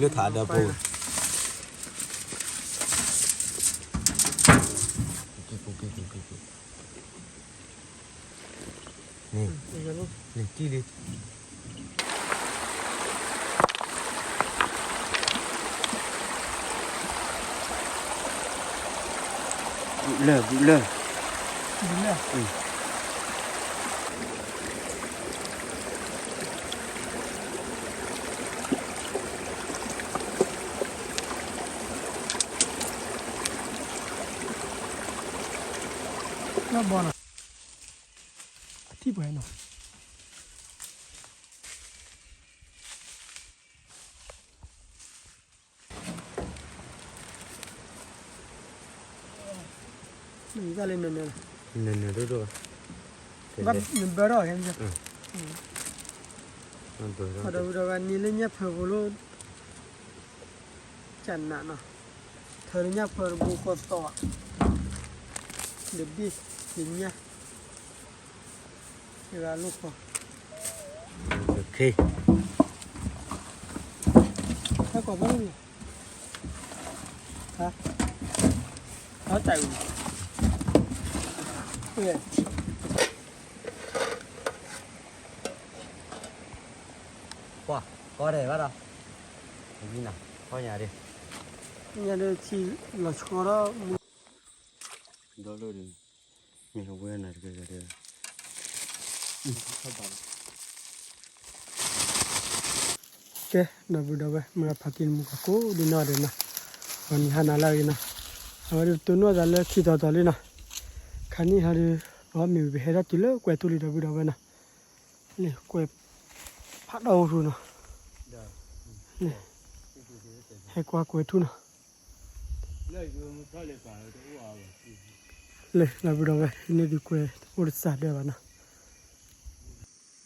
လၢထးဒီးဖိ, န့ၣ်, န့ၣ်တံၢ်လံ, ဘုလၢ, ဘုလၢ, ဘုလၢ, ဘီနီၤ, အထံၣ်ပှဲၤနီၤ. နတၢ်လၢနနၢၤ, နနၢၤဒိၣ်ဒိၣ်ဘၣ်, နဘၢထီၣ်, ဒီးဝံၤဒီးဝဲနံၤလၢညၣ်ဖၢပူၤလီၤ, ကနးနီၤ, ထၢလၢညၣ်ဖၢတဘိဃီသီ, ဒီးဒ့ၣ်, ဒီးညၣ် တဂၤလိာ်ဃီ, တၢ်ကိးဖဲန့ၣ်, ဟါတၢ်အံၤ, ပှၤ, ကီဒဲးဘၣ်ဒီး, နၤ, ကီညါဒ့ၣ်, ညါဒ့ၣ်ထံလီၤဆီဒီးမူ ဒီလိၣ်ဒီး, မ့ၢ်ဝဲနၤတကဲကဲဒဲး, ကဲ, ဒီပုၢ်ဒီဝဲၢ် မုၢ်ဂၤဖးတံၢ်နမူကကိးဒ်နီၢ်ဒဲးနီၤ, ပှၤနံၤဟါနၤလၢအဂ့ၤနီၤ, အဝဲဒၣ်ပတိၢ်နီၣ်သးလၢခံတီၤတီၤလံနီၤ, ခါနံၣ်ဟါဒီး ပမ့ၢ်ဝံၤပဟဲထီၣ်တုၤလၢကွဲၤထူလံ ဒီပုၢ်ဒီဝဲၢ်နီၤ, လၢကွဲၤ ဖးဒိၣ်ထူနီၤ, ဟဲကွၢ်ကွဲၤထူနီၤ. လၢ ဒီပုၢ်ဒီဝဲၢ် ဟံးန့ၢ်ဒုးကွဲၤ တအိၣ်တစးဒၢးဘၣ်နီၤ.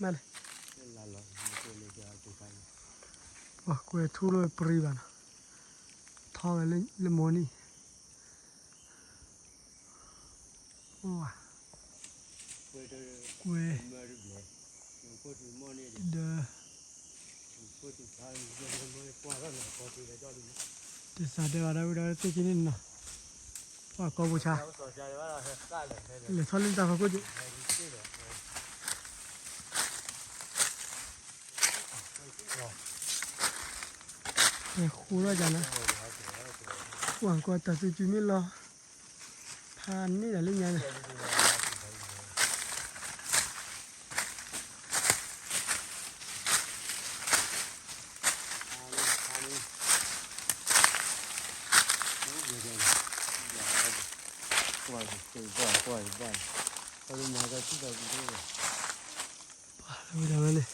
မ့ၢ်လဲၣ်, ပှၤကွဲၤထူလၢပြံဘၣ်နီၤ, ထီဝဲလၢမိၢ်နံၤ, ကွဲၤ, ဒီး တစးဒၢးဘၣ် ဒီပုၢ်ဒီဝဲၢ် သ့ၣ်ခံန့ၣ်နီၤ, ပှၤကိးပူၤဆါ, လဲၤထီၣ်လၢတၢ်ဖီခိၣ်က့ၤ, လဲၤဃူထီၣ်က့ၤနီၤ, ပှၤကွၢ်တၢ်သူကံမ့ၢ်လီၤ, ဖးန့ၢ်ဒီးလၢညါန့ၣ် ဝဲဒၣ်ဝဲန့ၣ်,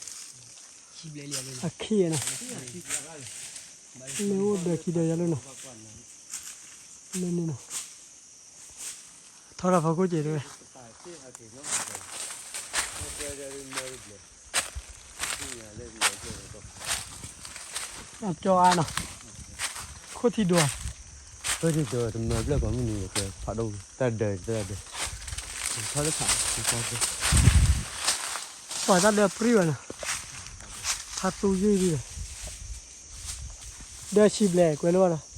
အခံနီၤ, လၢအိၣ်ဒီးခံဒီးယၤလၢနီၤ, လၢန့ၣ်နီၤ, ထီထီၣ်ဖီခိၣ်က့ၤတဝဲ, အကၠီအါနီၤ, ခိၣ်ထံဒိၣ်, ခိၣ်ထံဒိၣ်တမၢဘျၢၣ်ကိးမုၢ်နံၤ ဖးဒိၣ်တၢ်ဒၢးတၢ်ဒၢး, ထီလၢခး, ပှၤတၢ်ဒၢးပြံဝဲနီၤ, ဖးသူယုၢ်ဒံးဒီး, ဒၢးဆံဘျဲၣ်ကွဲးလီၤဘၣ်နီၤ,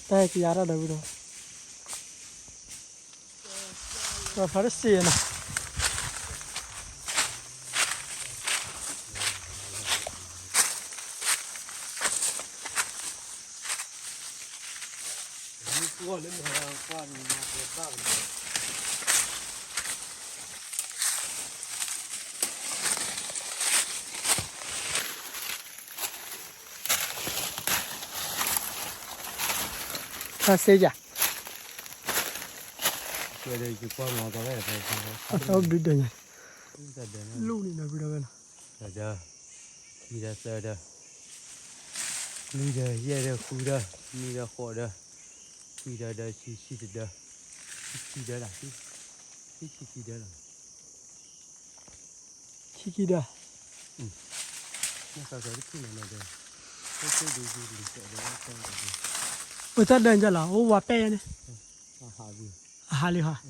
တၢ်ဟဲက့ၤယါထီၣ်ဒီပုၢ်ဒီဝဲၢ် ပှၤဖးတစ့နီၤ, ဖးစ့ယၤ, အတၢ်အိၣ်ဘျုးဒိၣ်ညါ, လူၢ်န့ၣ်ဒီပုၢ်ဒီဝဲၢ်နီၤ, ဒီး ခံဒီးသၢဒီး, လွံၢ်ဒီးယဲၢ်ဒီးဃုဒီး, နွံဒီးဃိးဒီး, ခွံဒီးဒီးဆံ ဆံတဒီး, ဆံခံဒီးလီၤ, ဆံခံဒီးလီၤ, ဆံခံဒီး, ပတၢ်ဒၢးညါလီၤ အိၣ်ဝါပဲၢ်န့ၣ်, အဟးလံဟီ, လီၢ်ခံ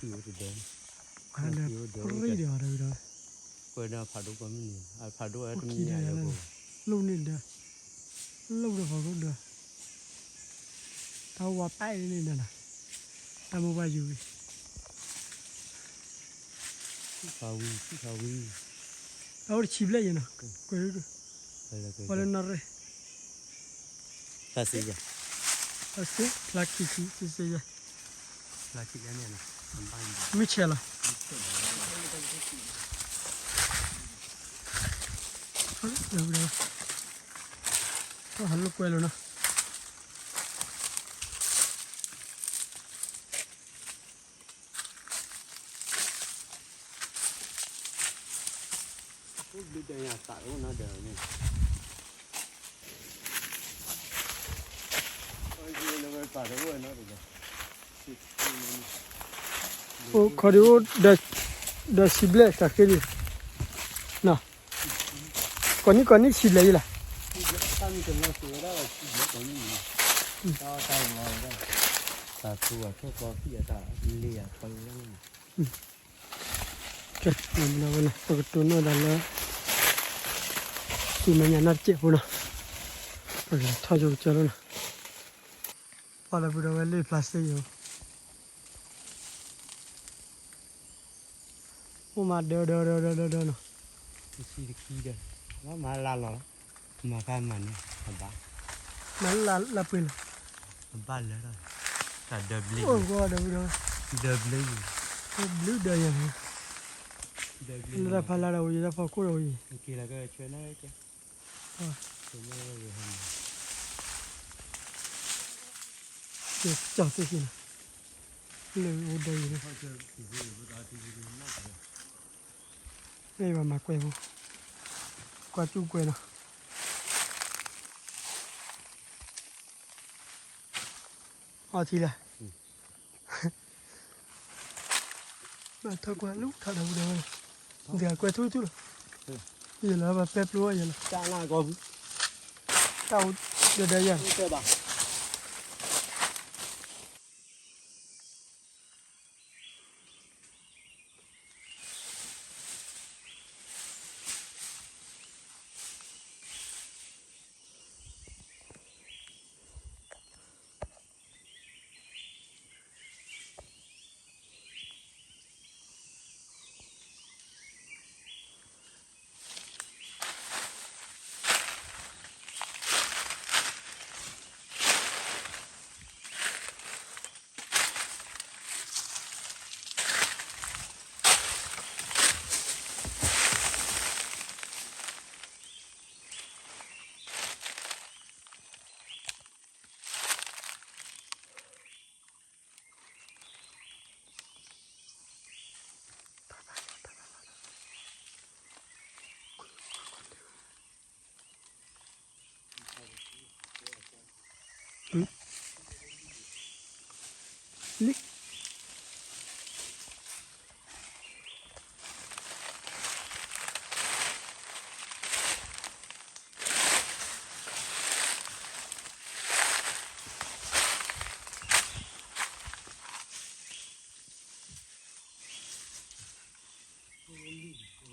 အိၣ်တဒၢး, လီၢ်ခံအိၣ်တဒၢး, ဒီး ကွဲးဒီးဖးဒိၣ်ကီၢ်မုၢ်နံၤ အဖးဒိၣ်အတမံၤညါလၢပ လိၣ်န့ၢ်ဒီး လိၣ်ဒီးဖးဒိၣ်ဒီး တၢ်ဝါပၢ်အံၤန့ၣ်ဒီးနၤ တၢ်မိၢ်ပှၢ်ယူၤဝံၤ ထံၣ်ဖးဝံၤ ထံၣ်ဖးဝံၤ အအိၣ်တဆံဘျဲၣ်ယဲနီၤ ကွဲးဒိၣ်ဒိၣ် ပှၤလၢနီၢ်ရဲၣ် ဖျါစ့ယၤ ဖျါစ့ ဖျါခံဆံ စ့စ့ယၤ ဖျါခံလၢန့ၣ်နီၤ မုၢ်ဆဲးလီၤ ဟးလိာ်ကွဲလိာ်နီၤ ဘျုးဒၢယၤသးတအိၣ်နီတဒၢးန့ၣ် သးတအိၣ်နီတဒၢး အိၣ်ခီဒုးအိၣ် ဒီးစံးဘျဲၣ်တၢ်ဃ့လံ နီၤ ကိးနံၣ်ကိးနံၣ်စံးဘျဲၣ်ယဲလီၤ တၢ်မ့ၢ်တလီၤစိၤဝဲဒၣ်စံးဘျဲၣ်ကိးနံၣ်န့ၣ် တၢ်တၢ်လီၤဝဲဒၣ် တၢ်သူအီၤခဲကျီဖံးအတၢ်လ့ၣ်အီၤခဲလၢာ်လီၤ ကဲ ဝဲလီၤ ပကတိၤနီၣ်ဒၣ်လၢ ဆူမဲာ်ညါနီၢ်တစဲးဖိနီၤ ပကထီၣ်ကၠိကစၢၢ်လီၤနီၤ ပှၤလၢပဒီးဝဲလ့ၣ်ဖျါစ့ယိၤ အိၣ်မးဒၢဒၢဒၢဒၢဒၢနီၤ တဆံတခံဒၢ မၤလၢလီၤလီၤ မၤခါမၤန့ၣ် အဘၣ် မၤလၢလၢပှဲၤလီၤ အဘၣ်လၢ တၢ်ဒၢဘျ့ အိၣ်ဂီၢ်ဒၢဘျ့ ဒၢဘျ့ အိၣ်ဘျုးဒၢယၤန့ၣ် ဒၢဘျ့ လၢတၢ်ဖးလၢဒီးဝံၤ တၢ်ဖီခိၣ်ဒီးဝံၤ က့ၤလီၤကဲဆွဲနီၣ်ကဲ ကၠီသ့ၣ်သ့ၣ်နီၤ လၢအိၣ်ဒၢယၤန့ၣ် မ့ၢ်ဘၣ်မၤကွဲးဖိ ကွၢ်စူၣ်ကွဲးနီၤ အီထံလၢ ဘၣ်ထီၣ်ကွၢ်လူၤထီၣ်ဒီးပူၤဒီးဝဲလီၤ ဒ်ကွဲးထူထူလီၤ ယဲလီၤဘၣ်ပဲပျိယဲလီၤ တၢ်အိၣ်ဒီးဒီးယၤ တၢ်စူၤစူၤအိၣ်ခိၣ်ဒီးလၢတၢ်စူၤဘၣ်, ကွၢ်သ့ၣ်အိၣ်က့ၤအလီၢ်ထီၣ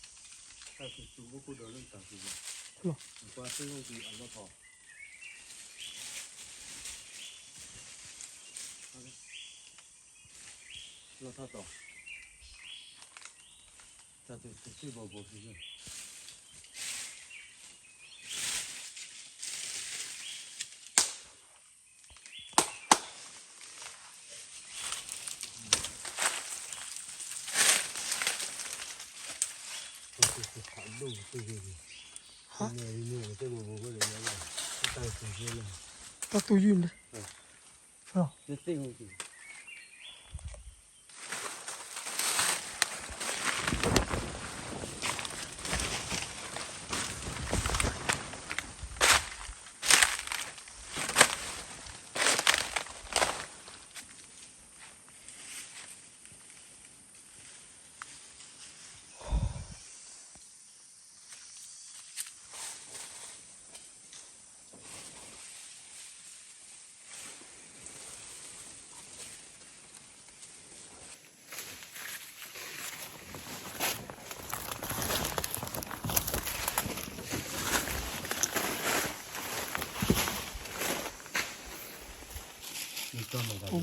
်, လီၢ်ထီၣ်တီၤ, တၢ်စူၤစူၤသ့ၣ်ဘီဘီစ့ၢ်ကီး တၢ်တူၢ်ယုၢ်န့ၣ်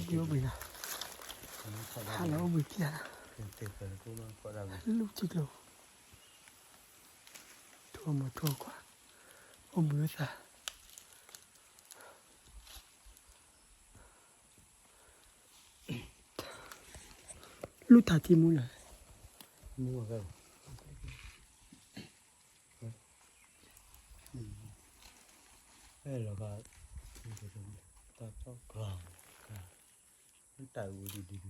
ဒ်အိၣ်ဘှံးနီၤ, ဟါလီၤအိၣ်ဘှံးဖျါနီၤ, လူၢ်ထံကျိ, ထိၣ်မီၤထိၣ်ခွါ, အိၣ်ဘှံးအိၣ်သါ, လူၢ်ထးထံမူနီၤ, မူအကဲ အဲၣ်လီၤဘၣ်, တၢ်ထီၣ်ကျါ, တၢ်အူဒံးဒံးဒံး, သိၣ်လူၢ်ဒီးဟီၣ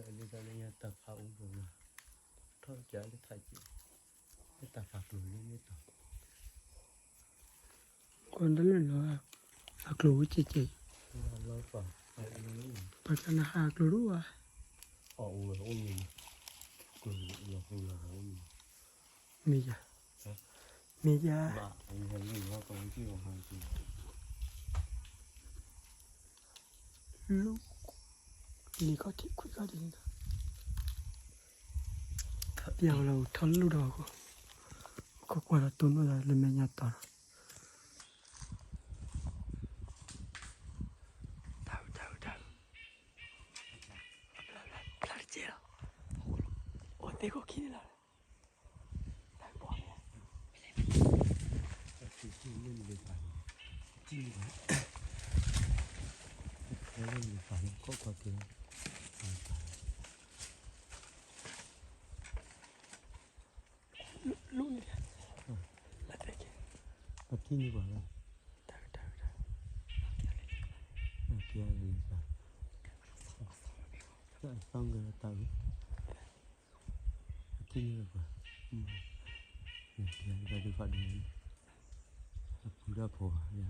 ်ခိၣ်န့ၣ်, တၢ်ဖးအူပူၤနီၤ, ထီၣ်ကၢလၢထးက့, လၢတၢ်ဖးကျိၤလၢမ့ၢ်တီၤ ကွၢ်တလၢာ်လီၤ, အကျိၤဝဲကဲကဲ, ပှၤကနဟးအကျိၤဒိၣ်ဘၣ်, မ့ၢ်ယၤ, မ့ၢ်ယၤ, လူၢ်, လံၤခီၣ်ထံးခွံခီၣ်ထံးန့ၣ်, ပျဲဝဲလၢထီၣ်လူၢ်ဒီးအဃိ, ခိၣ်ကွၢ်ဒီးတိၢ်နီၣ်သးလၢမဲာ်ညါတီၤနီၤ တၢ်အုး တၢ်အုး တၢ်အုး, ဖျါတကဲလီၤ, အိၣ်သ့ၣ်ခိၣ်ခံန့ၣ်လီၤ, တၢ်အုးဘီန့ၣ်, လၢလၢပၢ်န့ၣ်, လၢလၢပၢ်န့ၣ်, ခိၣ်ကွၢ်က့ၤ, လူၢ်န့ၣ်, ပထံၣ်န့ၢ်ပှၤလီၤ, တၢ်အုး တၢ်အုး တၢ်အုး, ကဲလၢပၢ်, တၢ်အုး အသီကဲလၢတၢ်အုး, ပထံၣ်န့ၢ်ပှၤ, ကဲလၢပၢ်ဒုးဖးဒိၣ်, အပူၤဒၣ်ဖိဧါ, လဲၤ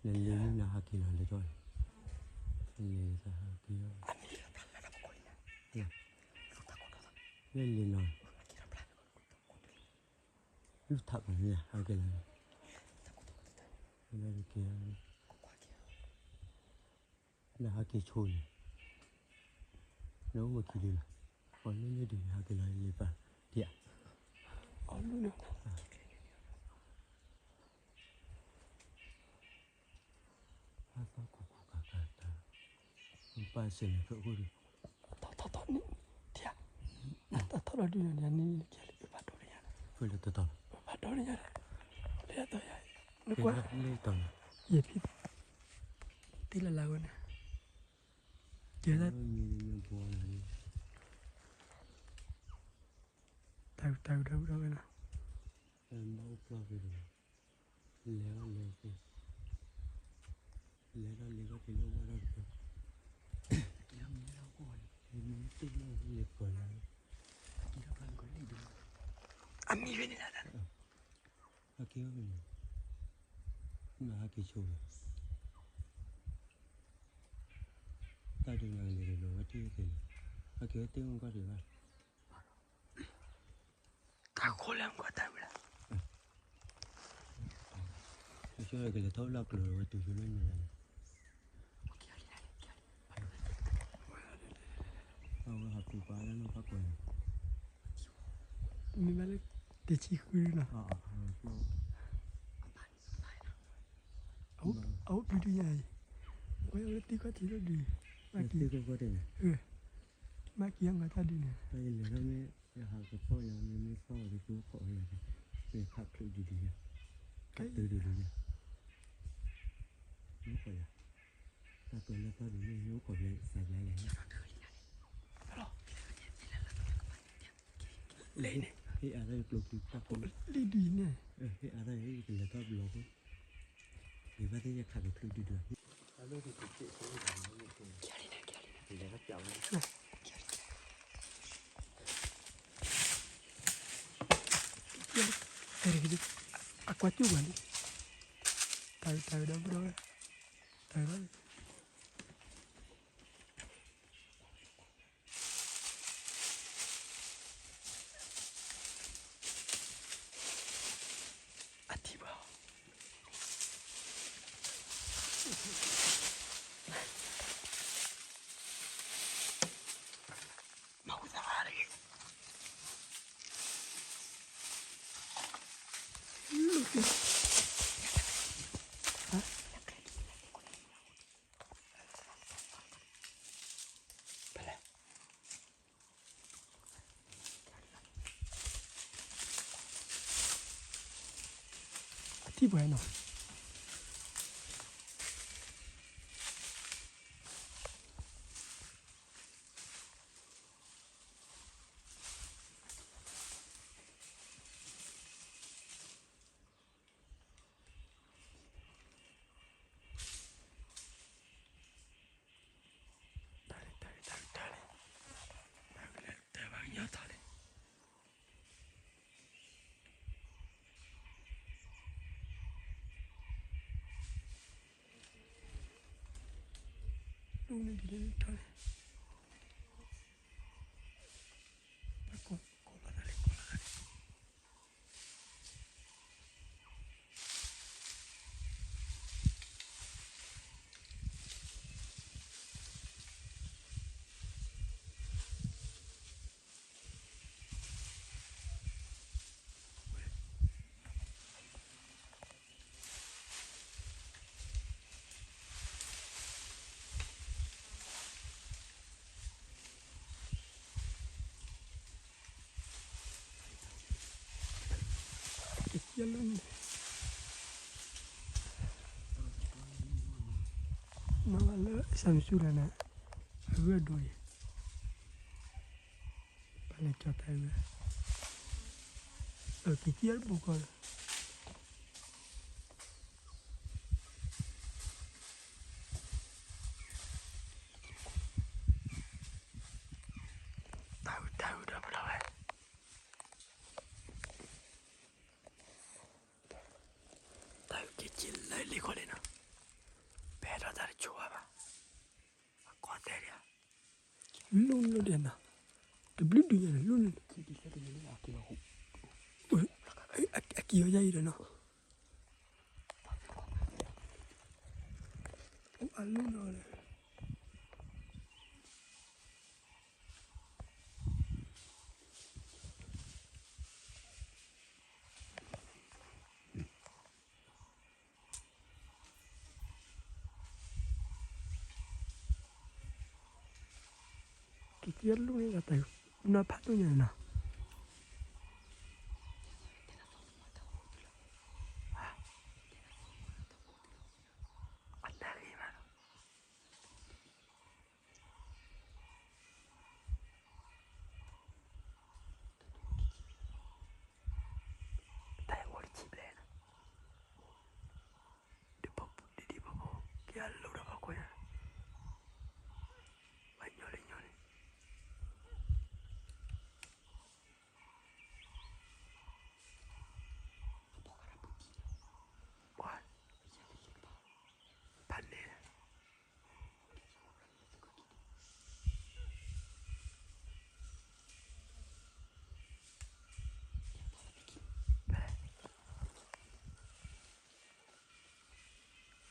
လဲၤမုၢ်နၤဟးက့ၤလီၤလဲၤထီၣ်, လဲၤသးဟးက့ၤလီၤ, လဲၤလဲၤလီၤ, လူၢ်ထးပှၤန့ၣ်ဟးက့ၤလီၤ, လၢက့ၤ, နဟးက့ၤဆိန့ၣ်, နအိၣ်မ့ၢ်ခံဒုလီၤ, ပှၤမ့ၢ်န့ၢ်ဒုးဟးက့ၤလီၤလံပၢ်, ဒ်ဧါ, အလူၢ်န့ၣ် အသီကူကူကၤကၤတၢ်, ပၢ်စဲးန့ၣ်ဖဲအိၣ်ဒီး, ထီၣ်ထီၣ်ထီၣ်န့ၣ်, ထီၣ်ထီၣ်ဒီးဒုးန့ၣ်န့ၣ်, ဖးဒိၣ်န့ၣ်ညါ, ဖဲလၢတတီၤလီၤ, ဖးဒိၣ်န့ၣ်ညါ, လၢတတီၤယါ, နကွၢ်, ယဖံ, တ့လၢလၢဝဲန့ၣ်, ကဲ, တၢ်, တၢ်အုး တၢ်အုး တၢ်အုး တၢ်ဝဲနီၤ, လဲၤဘၣ်လဲၤ, လဲၤဘၣ်လဲၤက့ၤလၢဝဲဒၣ်တဖျၢၣ်, မ့ၢ်တ့ၢ်လၢလဲၤပှၤလၢ, အမံၤဝဲန့ၣ်လၢ, ဟဲက့ၤဝဲန့ၣ်, နဟဲက့ၤဆိလီၤ, တၢ်ဒုးနၤလဲၤတဘျီဝဲတ့ၢ်ဝဲသ့ၣ်န့ၣ်, ဟဲက့ၤဝဲတ့ၢ်ဝဲကီၢ်ဒံးဘၣ် တၢ်ခိၣ်လၢမကွၢ်တၢ်ဝံၤလီၤ, ကလဲၤထီၣ်လၢကျိၤဝဲတုၤဖဲလၢညါန့ၣ်, အဝဲဟးပူၤပာ်လၢနီၢ်ဖးကွၢ်န့ၣ်, မ့ၢ်ဘၣ်လၢ တဆံဃုနီၤ, အအိၣ်ဒုးဒုးယၤအံၤ, ဝဲလၢသံကွၢ်ထံးလၢဒုး, သံကွၢ်ကွၢ်တ့ၢ်န့ၣ်, မ့ၢ်က့ၤအီၣ်မၤတၢ်ဒုးန့ၣ်, တၢ်ယလဲၤထီၣ်မ့ၢ် ယဟးကဖီၣ်ယၤမ့ၢ်မ့ၢ်ဖီၣ်အီၤဒီး ကအိၣ်ခိးဝဲယၤ, မ့ၢ်ခးချုးဒုးဒုးယၤ, ခးတၢ်ဒုးဒုးယၤ, မ့ၢ်ခိးယၤ, တၢ်ပၢလၢတၢ်ဒုးမ့ၢ်မ့ၢ်အိၣ်ခိးဖဲစးယါလဲၣ်, လဲၣ်န့ၣ်, ဟ့ၣ်အါတၢ်ယကျိချံတၢ်ဖိ, လံဒုးန့ၣ်, ဟ့ၣ်အါတၢ်ယကလဲၤထီၣ်ဘျီဖိ, ယဘၣ်သ့ၣ်ယခးကချုးဒုးဒုး, အကွၢ်ကၠူၣ်ပှၤလံ, တၢ်တၢ်ဒီပုၢ်ဒီဝဲၢ်, တၢ်ဒီ အထံၣ်ဘၣ်, မၤဝံသးတဂ့ၤ, ထံၣ်ပှဲၤနီၤ. တၢ်လၢတၢ်လၢတၢ်လၢ တၢ်လၢတၢ်ဘၣ်ကညီထီၣ်လံ. လူန့ၣ်ဒ်လဲၣ်ထီၣ်န့ၣ် ကိးလီၤသးလံ ကိးလီၤသးလံ. ကစၢ်လၢန့ၣ် မ့ၢ်လၢဆၣ်မစူၤလၢန့ၣ် အဂ့ၢ်အဒိၣ်အံၤ ပလဲၤကၠီၤတၢ်အံၤဝဲ ကစၢ်လၢပူၤကီၢ်လၢ တၢ်အုၣ်တၢ်အုၣ်ဒီးပလီၤဝဲ တၢ်အုၣ်က့ၤက့ၤလၢလံၤဃီလံနီၤ, ပဟဲထီၣ်တၢ်တဆိဘၣ်ဘၣ်, အကီၢ်သဲဒံးဧါ, လူၤလိာ်ဒံးနီၤ, တဘျုးဒုညါန့ၣ် လူၤလိာ်, အကံၢ်အီၤယါအံၤဒီးနီၤ, အိၣ်အလူၤနီၤ က့ၤက့ၤလူၤန့ၣ် တၢ်နဖးဒိၣ်ညါန့ၣ်နီၤ, အနၢ်ဂ့ၤမးနီၤ. တၢ်အိၣ်တဆံဘျဲၣ်နီၤ, ဒ်ဒ်ဖိဖိ က့ၤအလိၤဒီးဘၣ်ကွၢ်ညါ, ဘၣ်ညီလၢညီန့ၣ် ပှၤ ဖးန့ၣ်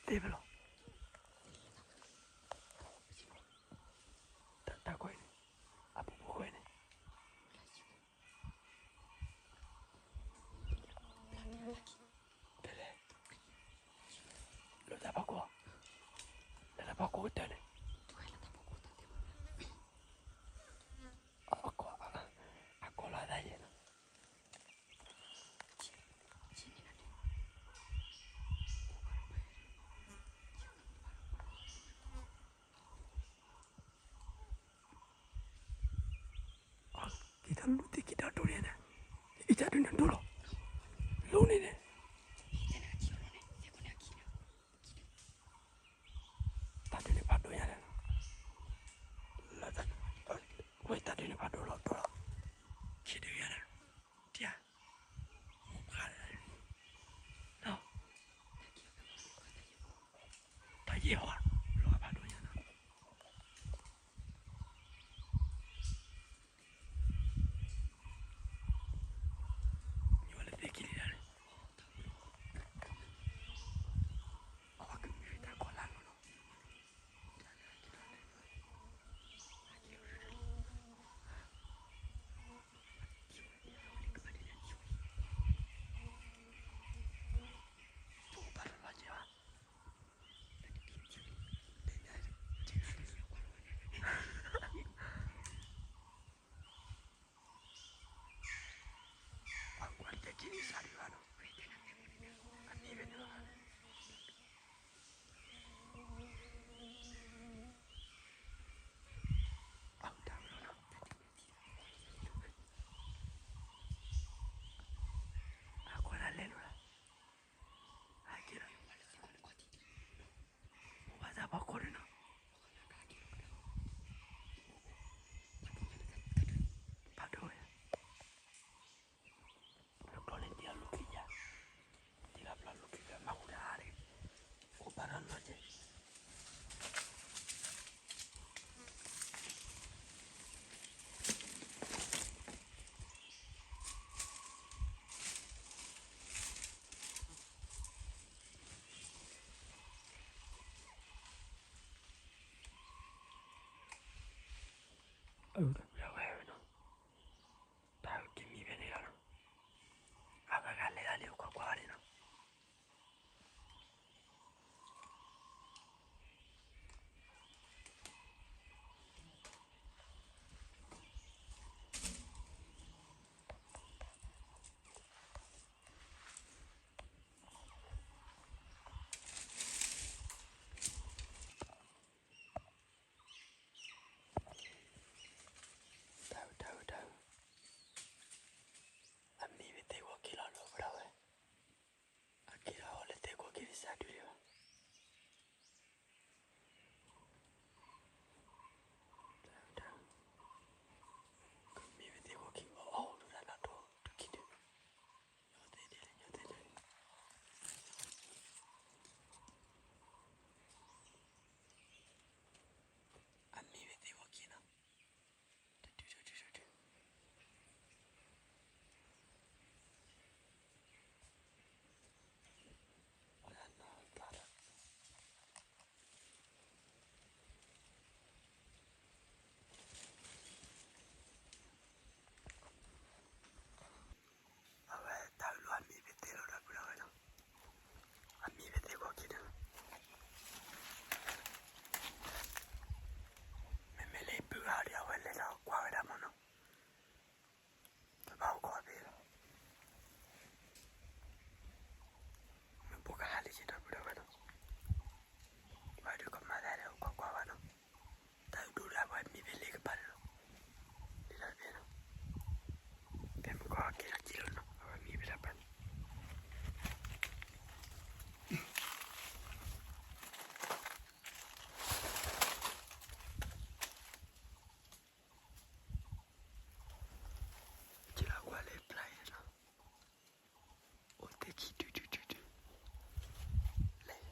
သ့ဖဲလဲၣ်, တၢ်ကွၢ်န့ၣ် အပူၤပူၤကွၢ်န့ၣ် ဖဲလဲၣ်, လၢတၢ်ဖီခိၣ်, လၢတၢ်ဖီခိၣ်ကတၢၢ်န့ၣ်, အကိး, အကိးလီၤသးယဲၢ်နီၤ. က့ၤထီၣ်လူၤသ့ၣ်က့ၤဒီးဒိၣ်န့ၣ်, အံၤတၢ်ဒုးန့ၣ်ဒိၣ်လီၤ, လူၤန့ၣ်န့ၣ်, တၢ်ဒုးန့ၣ်ဖးဒိၣ်ညါန့ၣ်, လၢ, ဝဲတၢ်ဒုးန့ၣ်ဖးဒိၣ်လီၤဒိၣ်လီၤ, ခံဒုးညါန့ၣ်, တၢ်, တၢ်ယဲၢ်ဟီ, လီၤဖးဒိၣ်ညါန့ၣ် မ့ၢ်ဝဲလၢသ့ၣ်ခံလံၤဒၣ်န့ၣ်, အဝဲကမ့ၢ်တၢ်ကီၢ်လၢ်လီၤနီၤ, ပဘၣ်လီၤလီၤက့ၤဘၣ်. ဝဲဝဲနီၤ, တၢ်က့ၤမံဖဲန့ၣ်လီၤနီၤ, အဝဲဂၤလဲၤဒၣ်လံအိၣ်ခိးကွၢ်န့ၣ်နီၤ. တၢ်ဝဲတၢ်ဝဲတၢ်ဝဲ, အမံဖဲသ့ၣ်ဂီၤခံလီၤနီၤ ပဒီပုၢ်ဝဲၢ်, အက့ၤထီၣ်အီၤလၢသ့ၣ်ဂီၤခံတစးဒုးဒံးဘၣ်. တၢ်ဝဲတၢ်ဝဲ, ကမံဖဲသ့ၣ်ဂီၤခံအီၤဒိၣ်တၢ်နီၤ တိၢ်တခံဒုး, ညီသ့ဒ်လဲၣ် ညီသ့ဒ်လဲၣ်. အမံဖဲသ့ၣ်ဂီၤခံနီၤ, တဒုတဒုတဒု. အဝဲတၢ်လီၢ်အမံဖဲသ့ၣ်လီၤဒီပုၢ်ဒီဝဲၢ်နီၤ, အမံဖဲသ့ၣ်ဂီၤခံနီၤ. မ့မ့ၢ်လၢပုၢ်ဂၤဒီး အဝဲလဲၤထီၣ်ကွၢ်ဝဲဒၣ်မးနီၤ. ပဘၣ်အိၣ်ခိးသ့လီၤ. မ့ၢ်ပိၢ်ကဟးလံက့ၤဒီပုၢ်ဒီဝဲၢ်နီၤ, ပှၤဒုးကမၤသးဒီးအိၣ်ခိးကွၢ်ဘၣ်နီၤ. တၢ်ဒိၣ်ဒၣ်ပှၤမံဖဲလ့ကပၤန့ၣ်လီၤ. ဒ်တၢ်တဖဲနီၤ, ဖဲမုၢ်ကီၢ်က့ၤလီၤက့ၤလီၤနီၤ အဝဲမံဖဲတၢ်ပၤန့ၣ်. က့ၤလီၤကွၢ်လၢပျၢ်အံၤနီၤ, အိၣ်သ့ၣ်ခံဒုဒုဒုဒု, လဲၤ, လၢအဒီ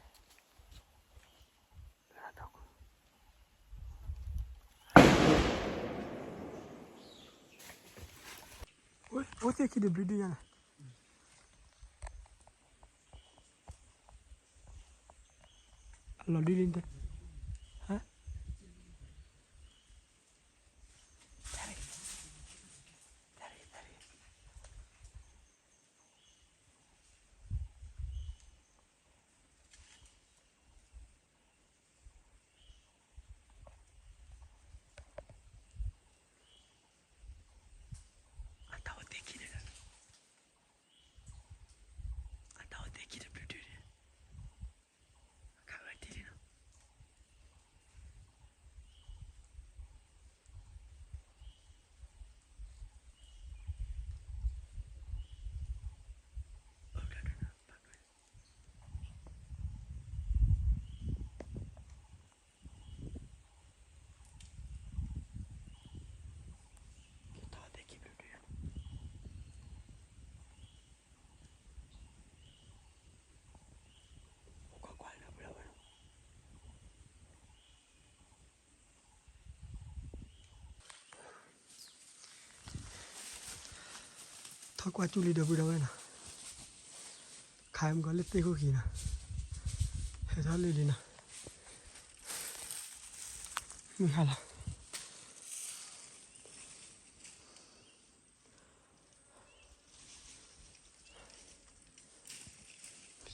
ခိၣ်, အိၣ်သ့ၣ်ခံဒုဘျုးဒုညါနီၤ. အလီၤဒုလံ, ဟါ, အတၢ်အိၣ်သ့ၣ်ခံန့ၣ်ဒီး, အတၢ်အိၣ်သ့ၣ်ခံတဘျုးဒုန့ၣ်, အခါဝဲတံၢ်လံနီၤ. ထီၣ်ကွၢ်ကၠူၣ်လံဒီပုၢ်ဒီဝဲၢ်နီၤ, ခးမုၢ်ကီၢ်လၢသ့ၣ်ခိၣ်ခံနီၤ, ဟဲထီၣ်လံလံနီၤ, မုၢ်ဟါလီၤ.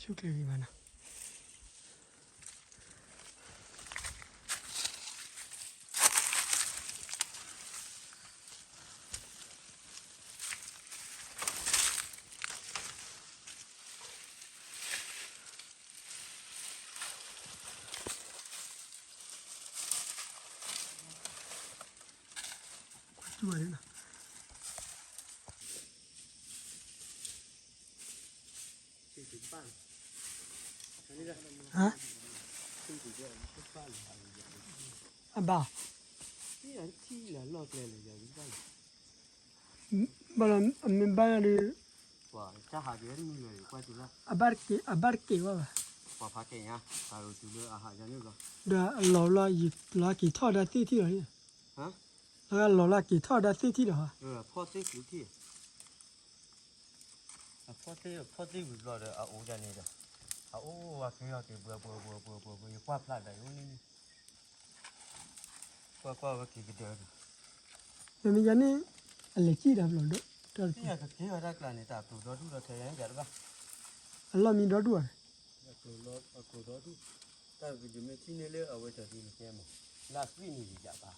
ဆူၣ်ကျဲၤဂ့ၤဘၣ်နီၤ. ကွၢ်ကၠူၣ်ဘၣ်န့ၣ်နီၤ. ဟါ, အဘၣ်, ဘၣ်လီၤ အမ့ၢ်ဘၣ်ဒီး, အဘၣ်တက့ၢ် အဘၣ်တက့ၢ်ဘၣ်ဘၣ်, ဒီးအလီၤလီၤ ယလီၤက့ၤထီၣ်ဒၣ်သ့ၣ်ထံၣ်လီၤ, လီၤလီၤက့ၤထီၣ်ဒၣ်သ့ၣ်ထံၣ်ဒီး, အဖီသ့ၣ်ဝံၤဘျီဒီး အအိၣ်ဒၣ်န့ၣ်ဒီး, အအိၣ်ဝဲက့ၤဟီၣ်က့ၤဘှဲဘှဲဘှဲဘှဲဘှဲ ယကွၢ်ဖျါဒၣ်အံၤအိၣ်န့ၣ်န့ၣ်, ကွၢ်ကွၢ်ဝဲက့ၤကဒၢဒီး, မ့ၢ်ယၤန့ၣ် အလဲၤစံၣ်ဒီးဘျီဒီး တၢ်တပူၤ ကက့ၤဝဲတၢ်ကျါန့ၣ် တၢ်ကျိၤဒီဒူၣ်ဒီးခဲယၤန့ၣ်ယၤတဘၣ် အလီၢ်မံဒီဒူၣ်ဧါ အကျိၤဒီဒူၣ် တၢ်ကဒုးမ့ၢ်ထံၣ်န့ၢ်လၢအဝဲတၢ်ဒုးန့ၣ်ကဲမး လၢအသွံၣ်န့ၣ်ယၤဘၣ်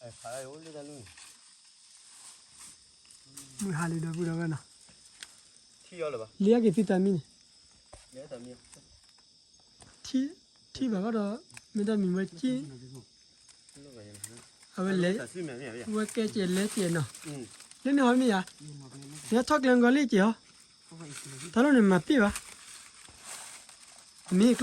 ဖးအိၣ်လၢတၢ်လီၢ်န့ၣ် မုၢ်ဟါလံဒီပုၢ်ဒီဝဲၢ်နီၤ ထံၣ်အီၤလၢၤဘၣ် လံအက့ၤသုတၢ်မံန့ၣ် ထံၣ်ဘၣ်ဘၣ်ဒီး မ့ၢ်တၢ်မံၤဝဲက့ၣ် အဝဲလဲၤ ဝဲကဲကဲးလဲကဲးနီၤ လၢန့ၣ်ဟီမ့ၢ်ယၤ နဟဲထီၣ်ကျဲမုၢ်ကီၤလံၢ်က့ၤဟီ တၢ်လီၢ်န့ၣ်မၤပ့ၢ်ဘၣ်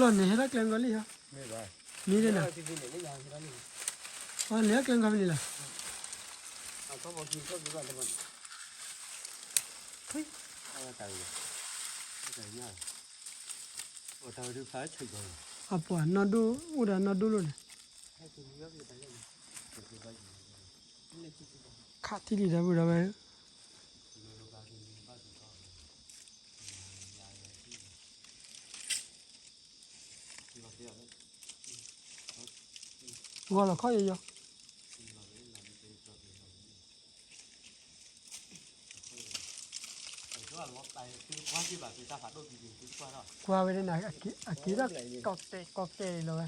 မ့ၢ်ကျီၢ်န့ၣ်ဟဲထီၣ်ကျဲမုၢ်ကီၤလံၢ်ဟီ မ့ၢ်ဒ်နီၤ အလဲၤထီၣ်ကျဲမုၢ်ကီၤလံၢ်လီၤ အပှၤနီၢ်ဒိၣ် အိၣ်ဒီးနီၢ်ဒိၣ်လိၤန့ၣ် ခးထံၣ်လံဒီပုၢ်ဒီဝဲၢ် ဂီၤလီၤခီယီၤယီၤ ကွၢ်ဝဲဒၣ်န့ၣ် အက့ၤဒၣ်ကီၢ်ကဲကီၢ်ကဲလီၤဝဲ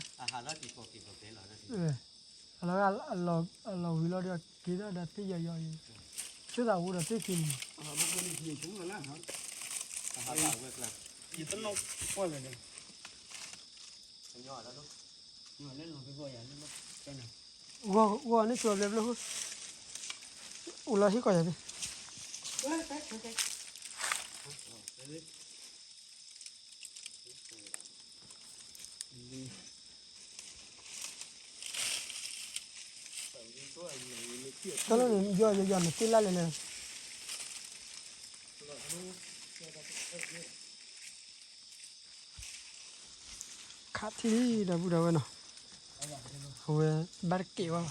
အလီၤဂာ် အလီၤဝံၤလီၤဒီး က့ၤဒၣ်ဒီးသ့ၣ်ယီၤယီၤအံၤ ဆိသးဝဲဒီးသ့ၣ်ခံန့ၣ် ယတနီၣ်ကွၢ်လဲၣ်န့ၣ် ဂီၤဂီၤန့ၣ် ကၠီဘျဲဘျဲ အိၣ်လီၤဟ့ၣ်ကီၢ်ယၤသ့ၣ် တၢ်လီၢ်န့ၣ် ယီၤယီၤယီၤန့ၣ် သ့ၣ်လၢ်လဲၣ်လဲၣ် ခးထံၣ်ဒီပုၢ်ဒီဝဲၢ်နီၤ အဝဲဘၣ်တက့ၢ်ဘၣ်ဘၣ်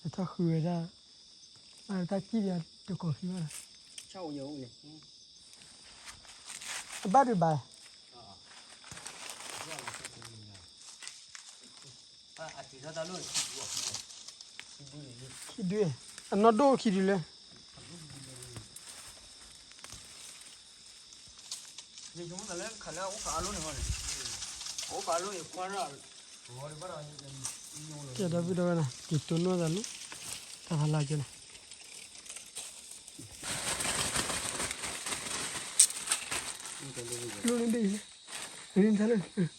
အထီၣ်ဃုဝဲဒၣ် ဘၣ်တၢ်စံၣ်ဒီးတကိးခံဘၣ်ဒီး အဘၣ်ဒုးဘၣ် ခံဒု အနီၢ်ဒိၣ်ခံဒုလၢ ကဲဒီပုၢ်ဒီဝဲၢ်နီၤ က့ၤတိၢ်နီၣ်သးလၢ တၢ်ဖးလၢ်ကဲနီၤ လိၣ်န့ၣ်ဘ့ၣ်အံၤလၢ ရင်းတၢ်လၢ လိၣ်န့ၣ်ဘ့ၣ်န့ၣ် ထံၣ်ဘ့ၣ်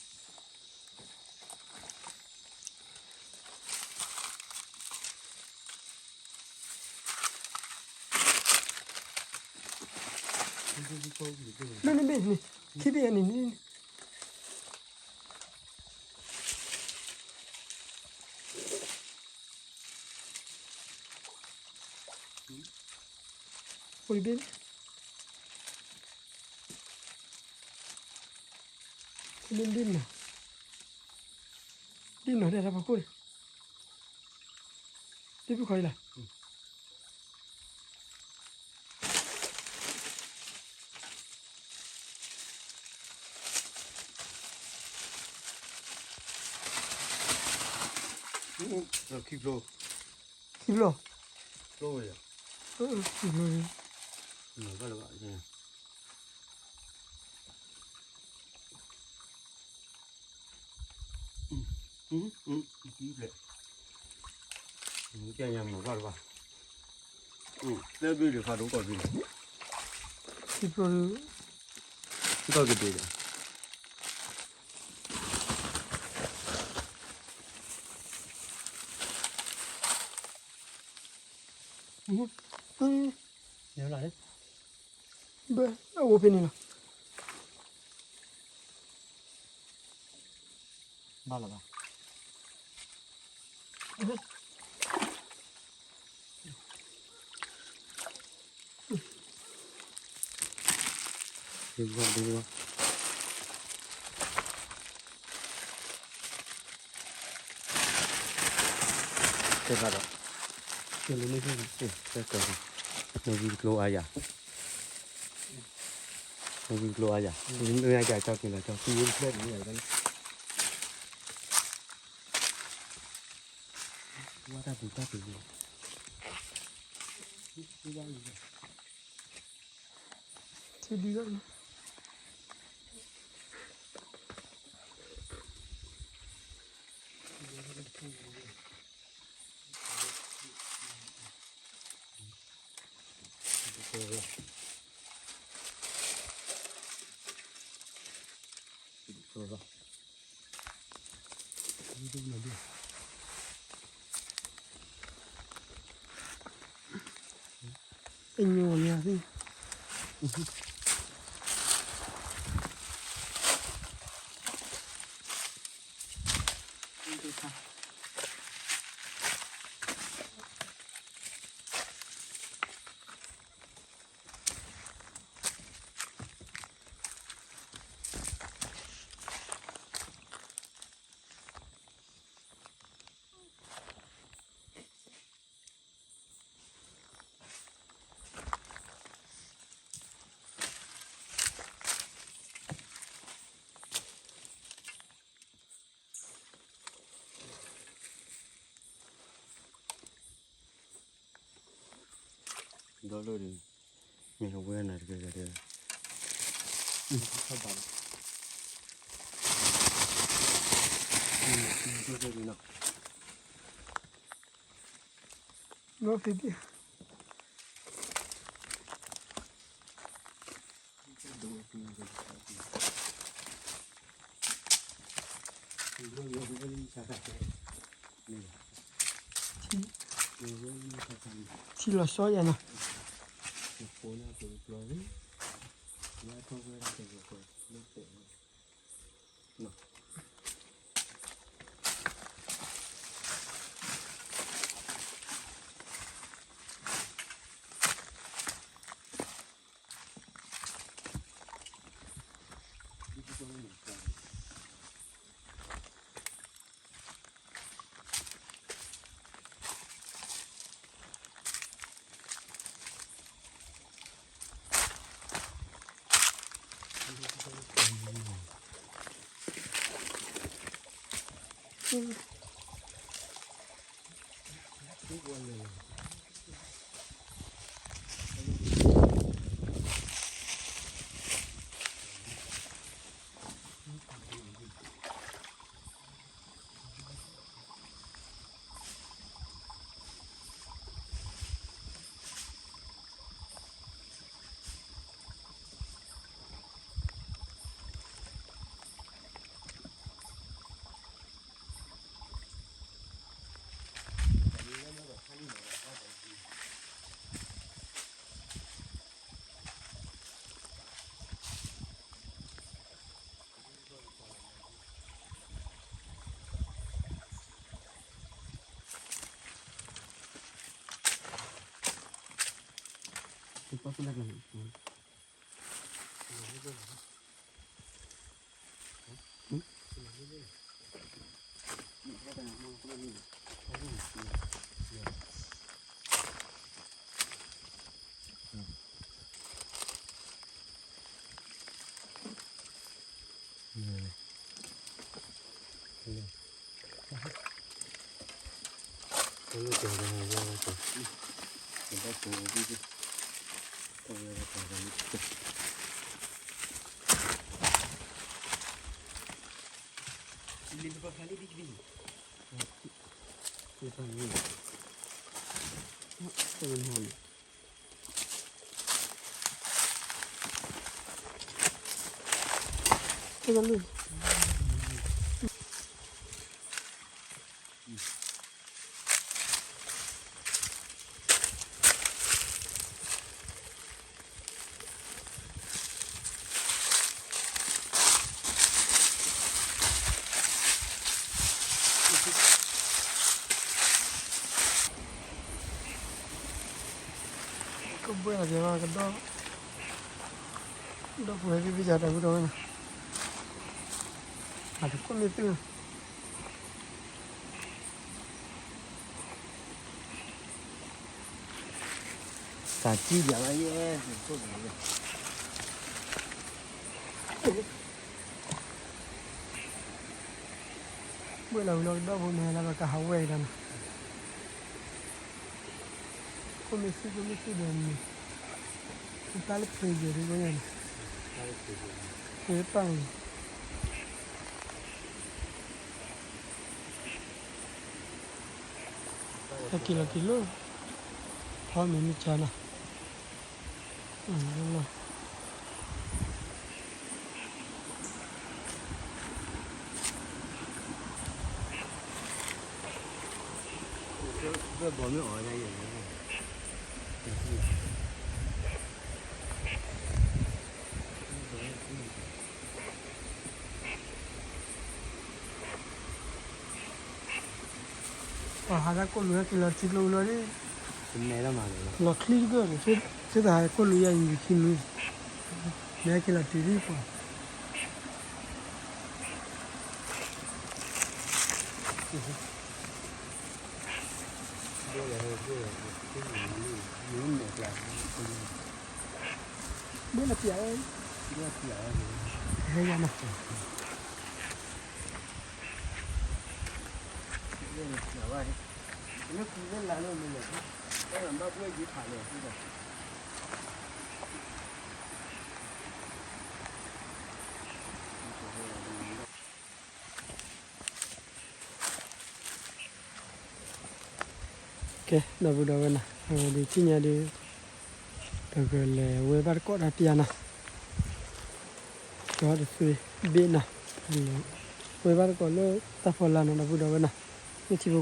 အန့ၣ်န့ၣ် အိၣ်တဘ့ၣ် ဒ်နီၤ ဒ်နီၤ ဒ်နီၤ ဒ်တၢ်ဖးခိၣ်န့ၣ် ဒ်ဖုခီအံၤလီၤ ခံဖျိ ခံဖျိ ခံဖျိ ကဲညါမၤဘၣ်တဘၣ် သၢဘ့ၣ်ဒီးဖးဒိၣ်ကီၢ်ဘ့ၣ်န့ၣ် ခံဖျိ ကီၢ်ကဒ့ဒီး ဘၣ် အအိၣ်ဖဲန့ၣ်လီၤ ဘၣ်လီၤဘၣ် ဒ်ဘၣ်ဒ်ဘၣ် တဲဘၣ်ဒီး တဲလၢန့ၣ် တဲကီး နဝံၤကျိအါယၤ နဝံၤကျိအါယၤ နမ့ၢ်အါယၤကၠီက့ၤလီၤကၠီ သံဝဲတဖျၢၣ်န့ၣ် တၢ်ပူၤတၢ်ပူၤလီၤ. ထံဒုးလီၤ. အညိၣ်လၢသ့ၣ် ဒီးလၢဒီး မ့ၢ်ဝဲနၤတကဲကဲတဲ ဘၣ်ဖဲဒံး ထံလီၤဆီယၤနီၤ. ကဘှဲၣ်လီၤက့ၤဘၣ်ကဒီး, ဒီပုၢ်ဝဲၢ်သ့ၣ်သ့ၣ်ယၤတၢ်ဝံၤဒီးဝဲနီၤ, အတခိၣ်မ့ၢ်သုနီၤ, တၢ်ကံၣ်ယၤလၢယဲ, ဘှဲၣ်လီၤဝံၤလီၤကဒီးဖိန့ၣ် လၢကဟးဝဲအံၤလီၤနီၤ. ကိၣ်မ့ၢ်သံ ကိၣ်မ့ၢ်သံဒီးန့ၣ်, တၢ်လၢဖဲယဲၢ်ဒ်ဝဲညါန့ၣ်, ဖဲပၢ်န့ၣ်, ဟဲက့ၤလီၤက့ၤလၢ, ဖီမ့ၤမ့ၢ်ကၢနီၤ, လီၤ ပှၤဟးဒၣ်ကိၣ်လူၤဟဲက့ၤလီၤထံကျိလီၤန့ၣ်, လီၤချံတကၢၢ်န့ၣ်, သုတဟးကိၣ်လူၤယါအံၤခံမုၢ်, မ့ၢ်ဟဲက့ၤလီၤတုၤဒ်ပှၤ ဘိလပျဲ, ဘိလပျဲ, ဟဲယၤနီၤ, လၢလၢလၢလၢလၢလၢ ကဲ ဒီပုၢ်ဒီဝဲၢ်နီၤ, အဝဲဒုးသ့ၣ်ညါဒုး ပကလဲၤဝဲဘၣ်တကိးတၢ်ပျၢ်နီၤ, ကၠီတသွ့ဘ့ၣ်နီၤ, ဝဲဘၣ်တကိးလၢတၢ်ဖီလာ်နီၤ ဒီပုၢ်ဒီဝဲၢ်နီၤ, လၢထံဖိကျိၤ,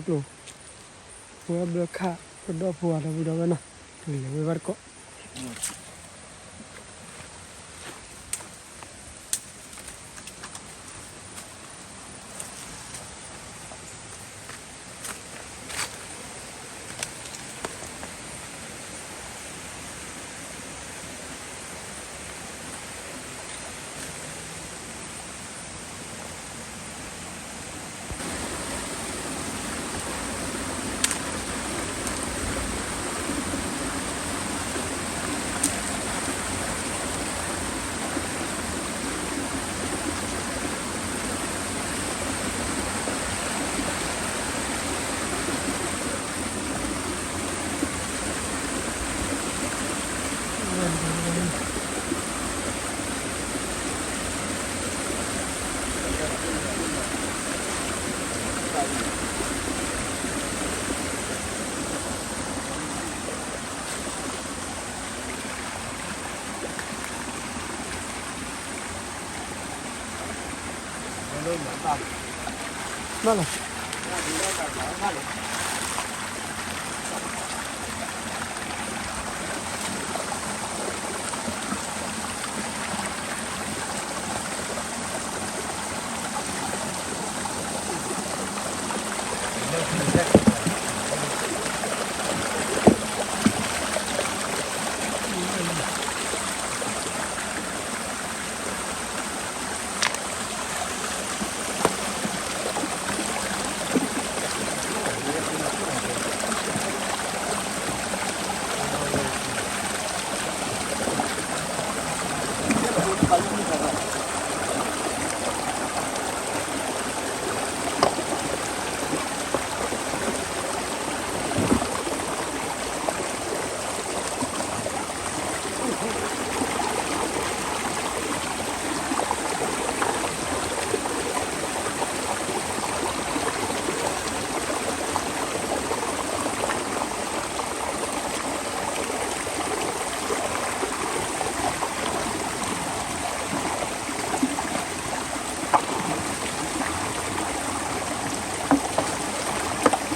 ဝဲဘျၢခၣ်ပဒီၣ်ဖိဧါ ဒီပုၢ်ဒီဝဲၢ်နီၤ, ပကလဲၤဝဲဘၣ်တကိး ဘၣ်လီၤ.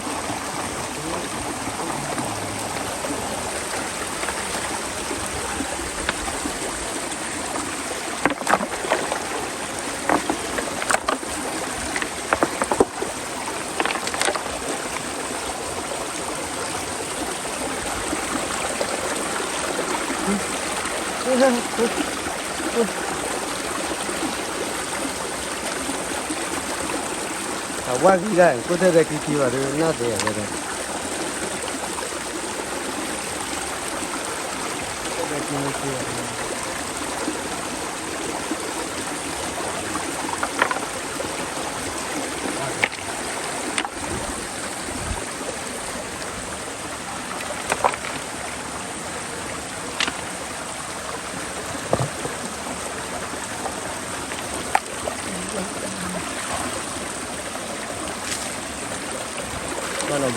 အဝါဂံၤဒၣ် ကိၣ်ထဲဒီးကံကံဘၣ်ဒီး နၢ်သ့ၣ်ဝဲဒၣ် က တ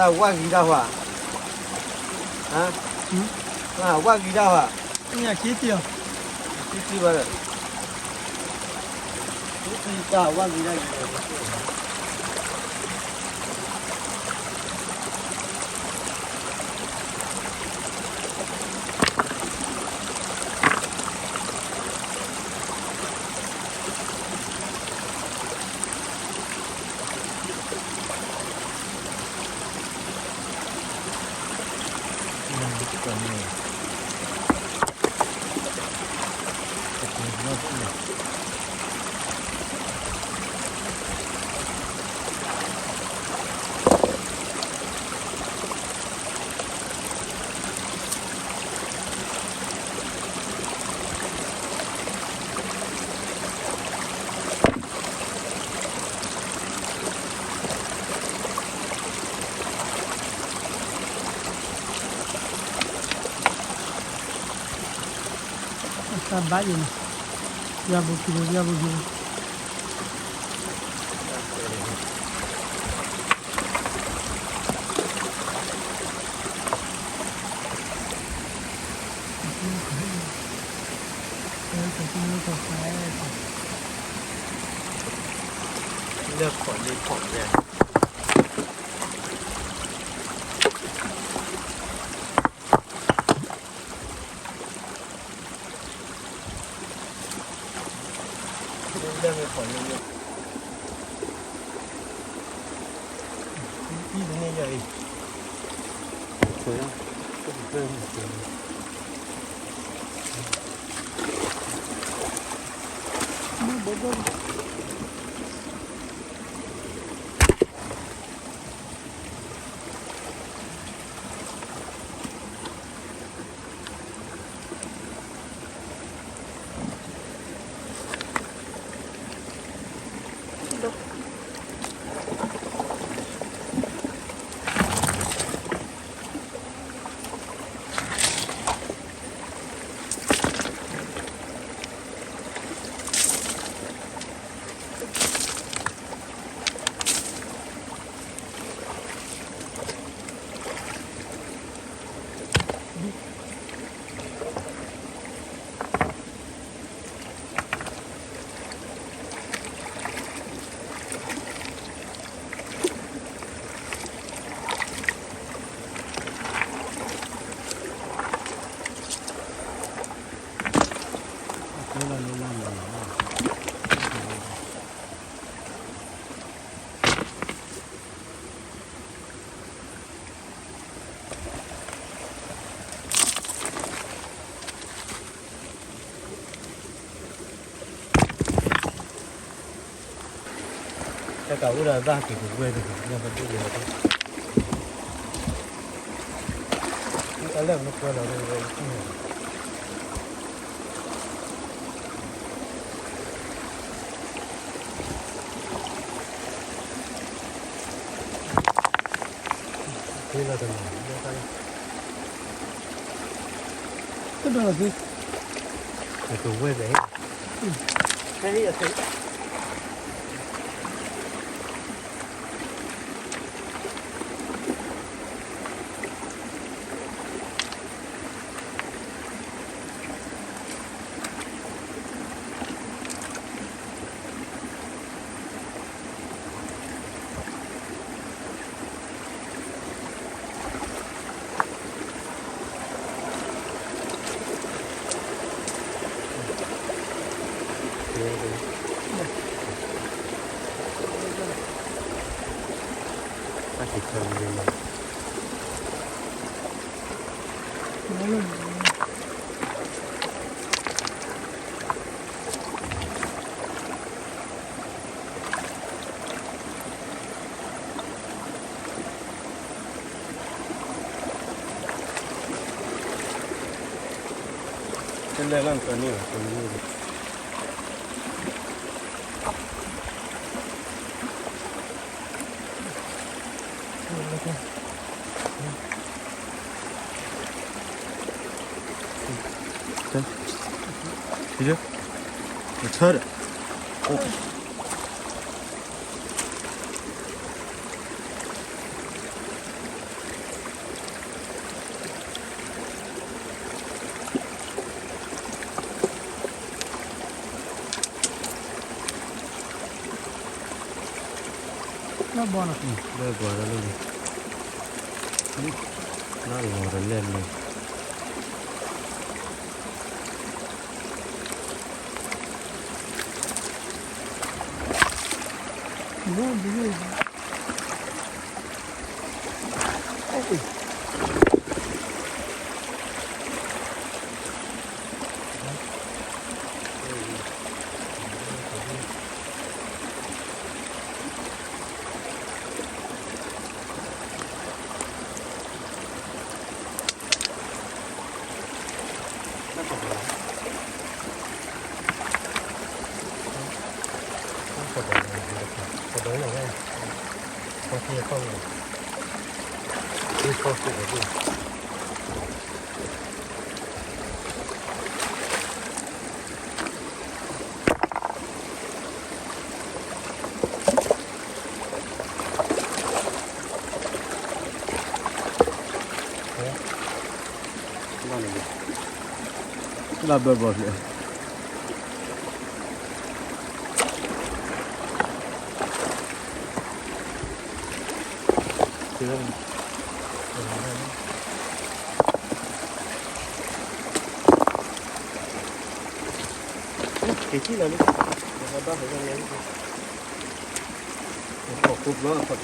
ၢ်ဝၣ်ဂံၤတၢ်ဟါ, ဝၣ်ဂံၤတၢ်ဟါ, ခံတံၢ်, ခံတံၢ်ဘၣ်ဒီး, ခံတံၢ်တၢ်ဝၣ်ဂံၤတၢ်ဂ့ၤ တၢ်ဘၣ်ယဲၢ်န့ၣ်, ယွၤဘူးကံၤဘူး ယွၤဘူးကံၤဘူး. လၢၢ်ခိးလ့ခိးယဲၢ် လၢၢ်ခိးလ့ခိး, အံၤတန့ၢ်ယၤအံၤ, မ့ၢ်ဘိဘိ တၢ်ကးအိၣ်ဒီးဘၣ်က့ၤကဝဲၢ်တဂ့ၤ ညၣ်ပဒိၣ်လၢ တၢ်လၢမ့ၢ်ကွဲလီၤဝဲ ဝဲတံၢ်န့ၣ် တၢ် ကဒီးလီၤသ့, ကဝဲၢ်သ့, ဟဲဟ့ၣ်အသ့. တလဲၤလၢနကန့ၢ်ဘၣ်, လၢဘီလီၤ, လၢဘီလီၤလၢန့ၣ်, လၢလီၤတလဲၣ်န့ၣ်, ဘီဘီ လၢဘၢဘီၣ်ဖျဲၣ် က့ၤထံၣ်လီၤလံ, ဘၣ်ဟဲလၢ, ခီၣ်ခိၣ်ဘျီ အခီၣ်တီၢ်ဖံးခွါ,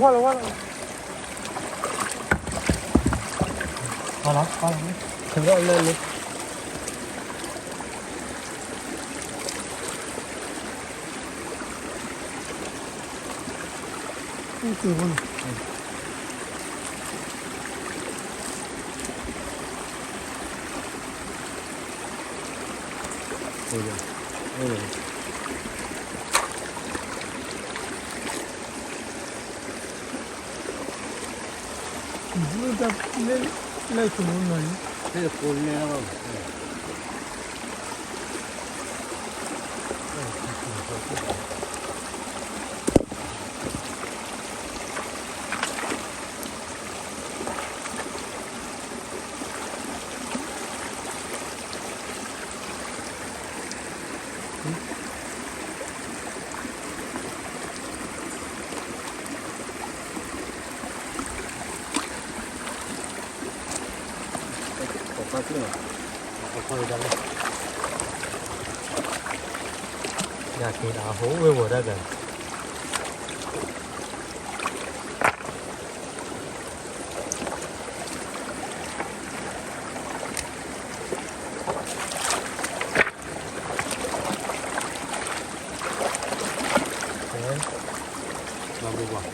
ဝါလီၤဝါလီၤ, ဝါလီၤဝါလီၤ, ခဲလၢာ်လၢန့ၣ် လၢ လၢ လၢ လၢ ယက့ၤဒီးဟိဝဲဝီၤတၢ်ကၤ လီၤဘိးဘၣ်.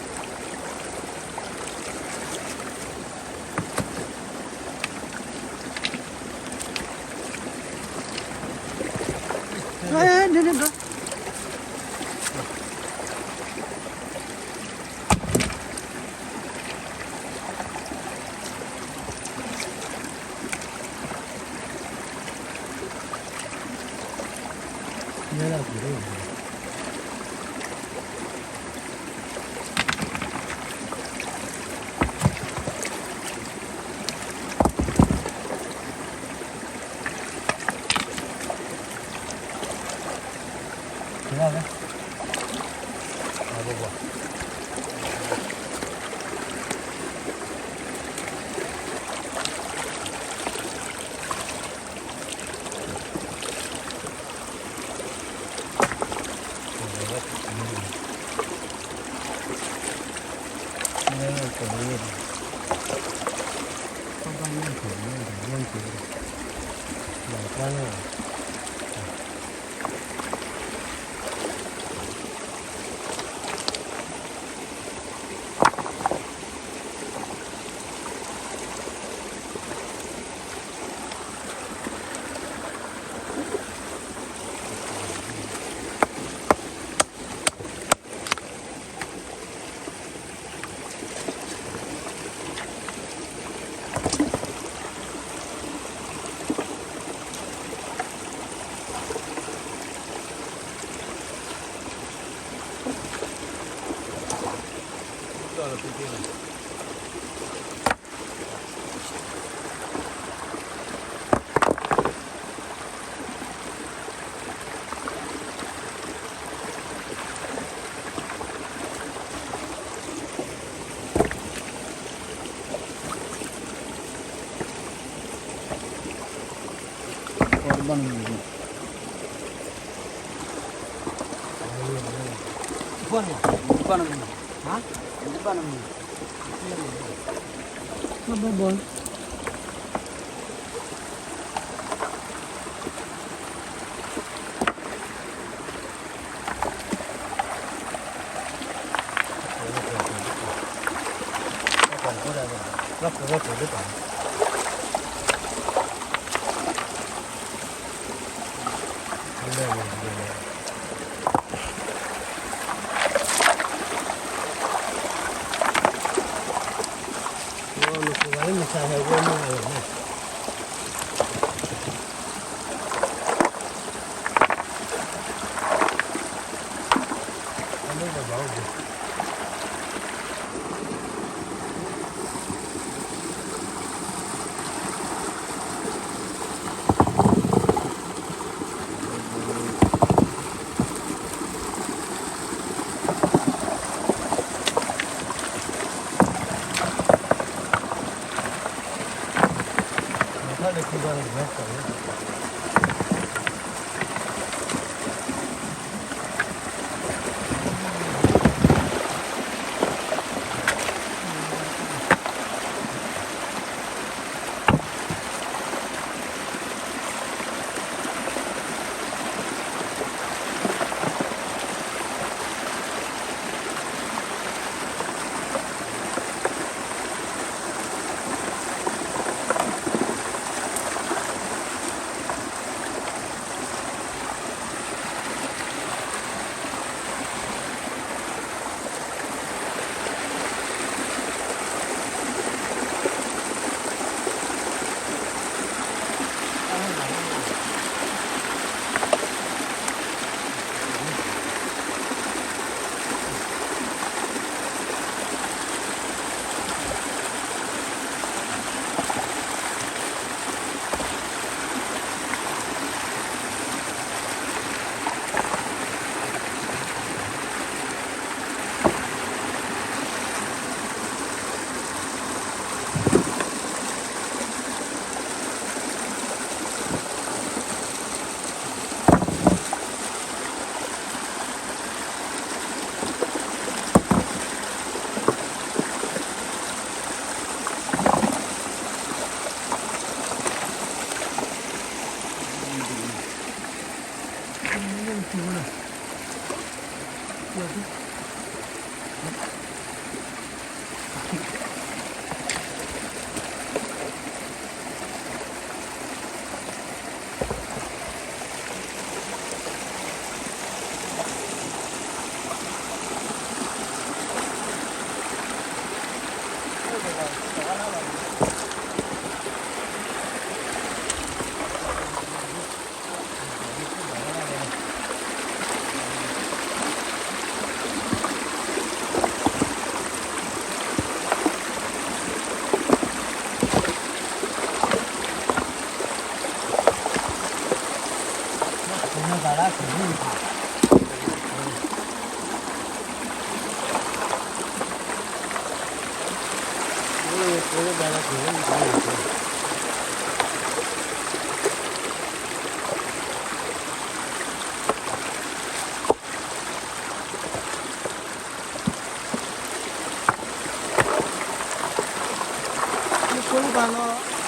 လၢကိးလၢဘၣ်လီၤ,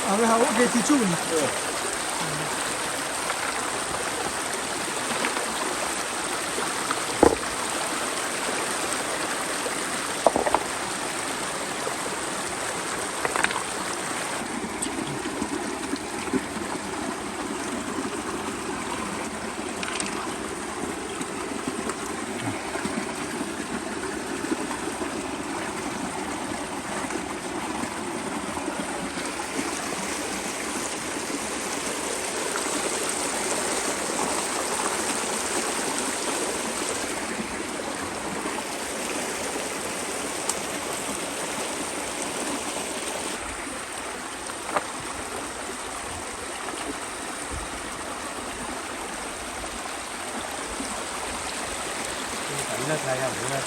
အဝဲဟးအိၣ်က့ၤထံဆူၣ်န့ၣ် အိၣ်ဒီးပှၤန့ၣ် ပကလဲၤဃီနီၤ, ပကဟ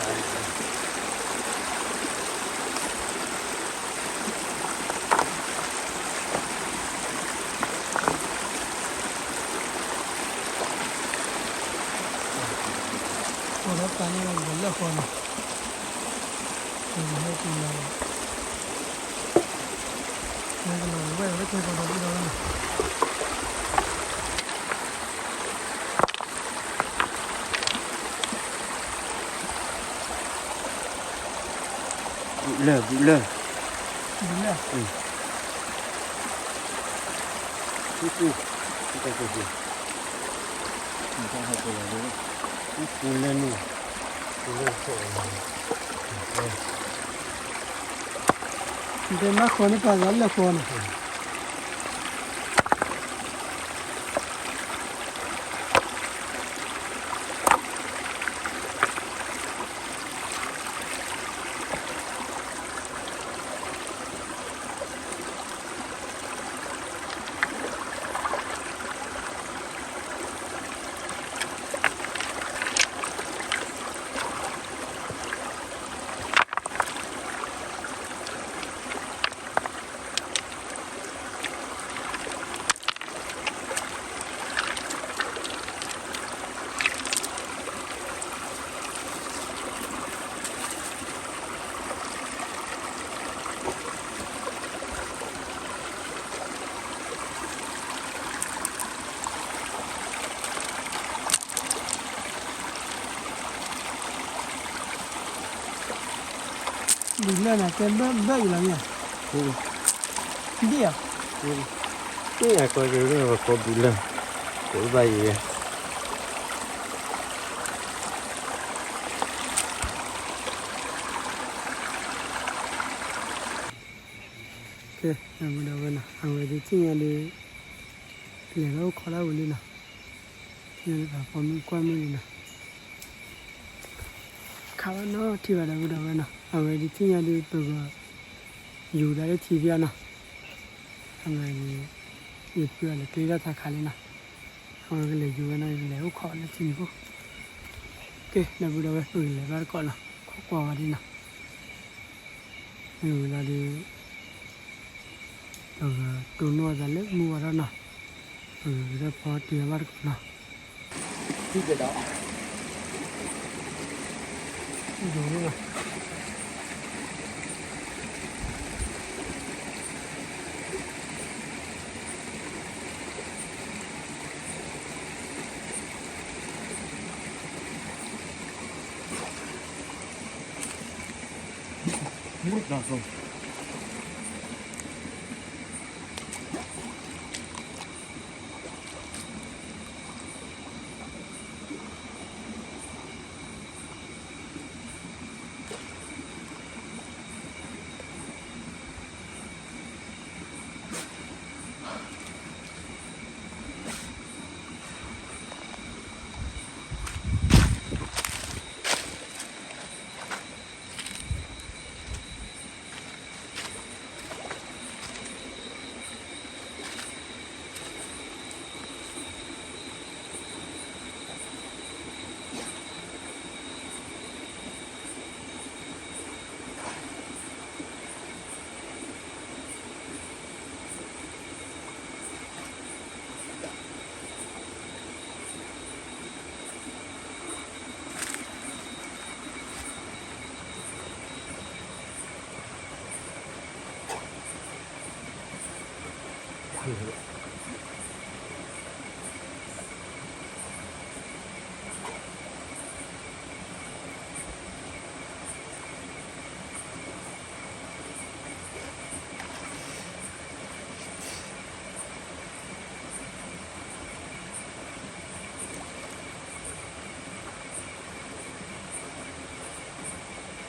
ဲတုၤလီၤ, ဟဲကလီၤဝဲဝဲထဲကီးဒီပုၢ်ဒီဝဲၢ်နီၤ. ဘုလၢၢ် ဘုလၢၢ်, ဘုလၢၢ်, ဘုလၢၢ်န့ၣ်, ဘုလၢၢ်, တဲမၤဃီန့ၣ် ပှၤဂၤလဲၤဃီနီၤ. ဘုလၢၢ်န့ၣ် တဲဘၢဘၢအံၤလီၤမ့ၢ်ဧါ, ဒ်ဧါ, မ့ၢ်အကီက့ၤလၢပကိးဘုလၢၢ်, ကိးဘၣ်အံၤဝဲ. ကဲ ဒီပုၢ်ဒီဝဲၢ်နီၤ, အဝဲဒုးသ့ၣ်ညါဒီး လဲၤလၢအိၣ်ခိးဒၣ်ဝံၤလံနီၤ, သ့ၣ်ညါလၢပှၤပိာ်မုၣ်ကွၢ်မုၣ်လံနီၤ, ခးဘၣ်နီၤထံၣ်ဘၣ်ဒီပုၢ်ဒီဝဲၢ်နီၤ, အဝဲဒုးသ့ၣ်ညါဒီး ပက ယူၤဒၣ်လၢထံဖဲအံၤနီၤ, အဝဲန့ၣ် ယဖုအလဲၤကျ့ထီၣ်သးခးလံနီၤ, အဝဲကလဲၤယူၤဝဲနီၤ, ယကလဲၤအိၣ်ခိးလၢထံန့ၣ်ဖိ, ကဲ ဒီပုၢ်ဒီဝဲၢ် ပကလဲၤဘၣ်တကိးနီၤ, ခိးကွၢ်ဝဲဒၣ်နီၤ. မ့ၢ်ဝံၤလီၤဒီး ပကတိၢ်နီၣ်အသးလၢမုၢ်ဝါထီၣ်နီၤ, ပကဂဲၤထီၣ်ဖီတံၢ်ဘၣ်တကိးနီၤ.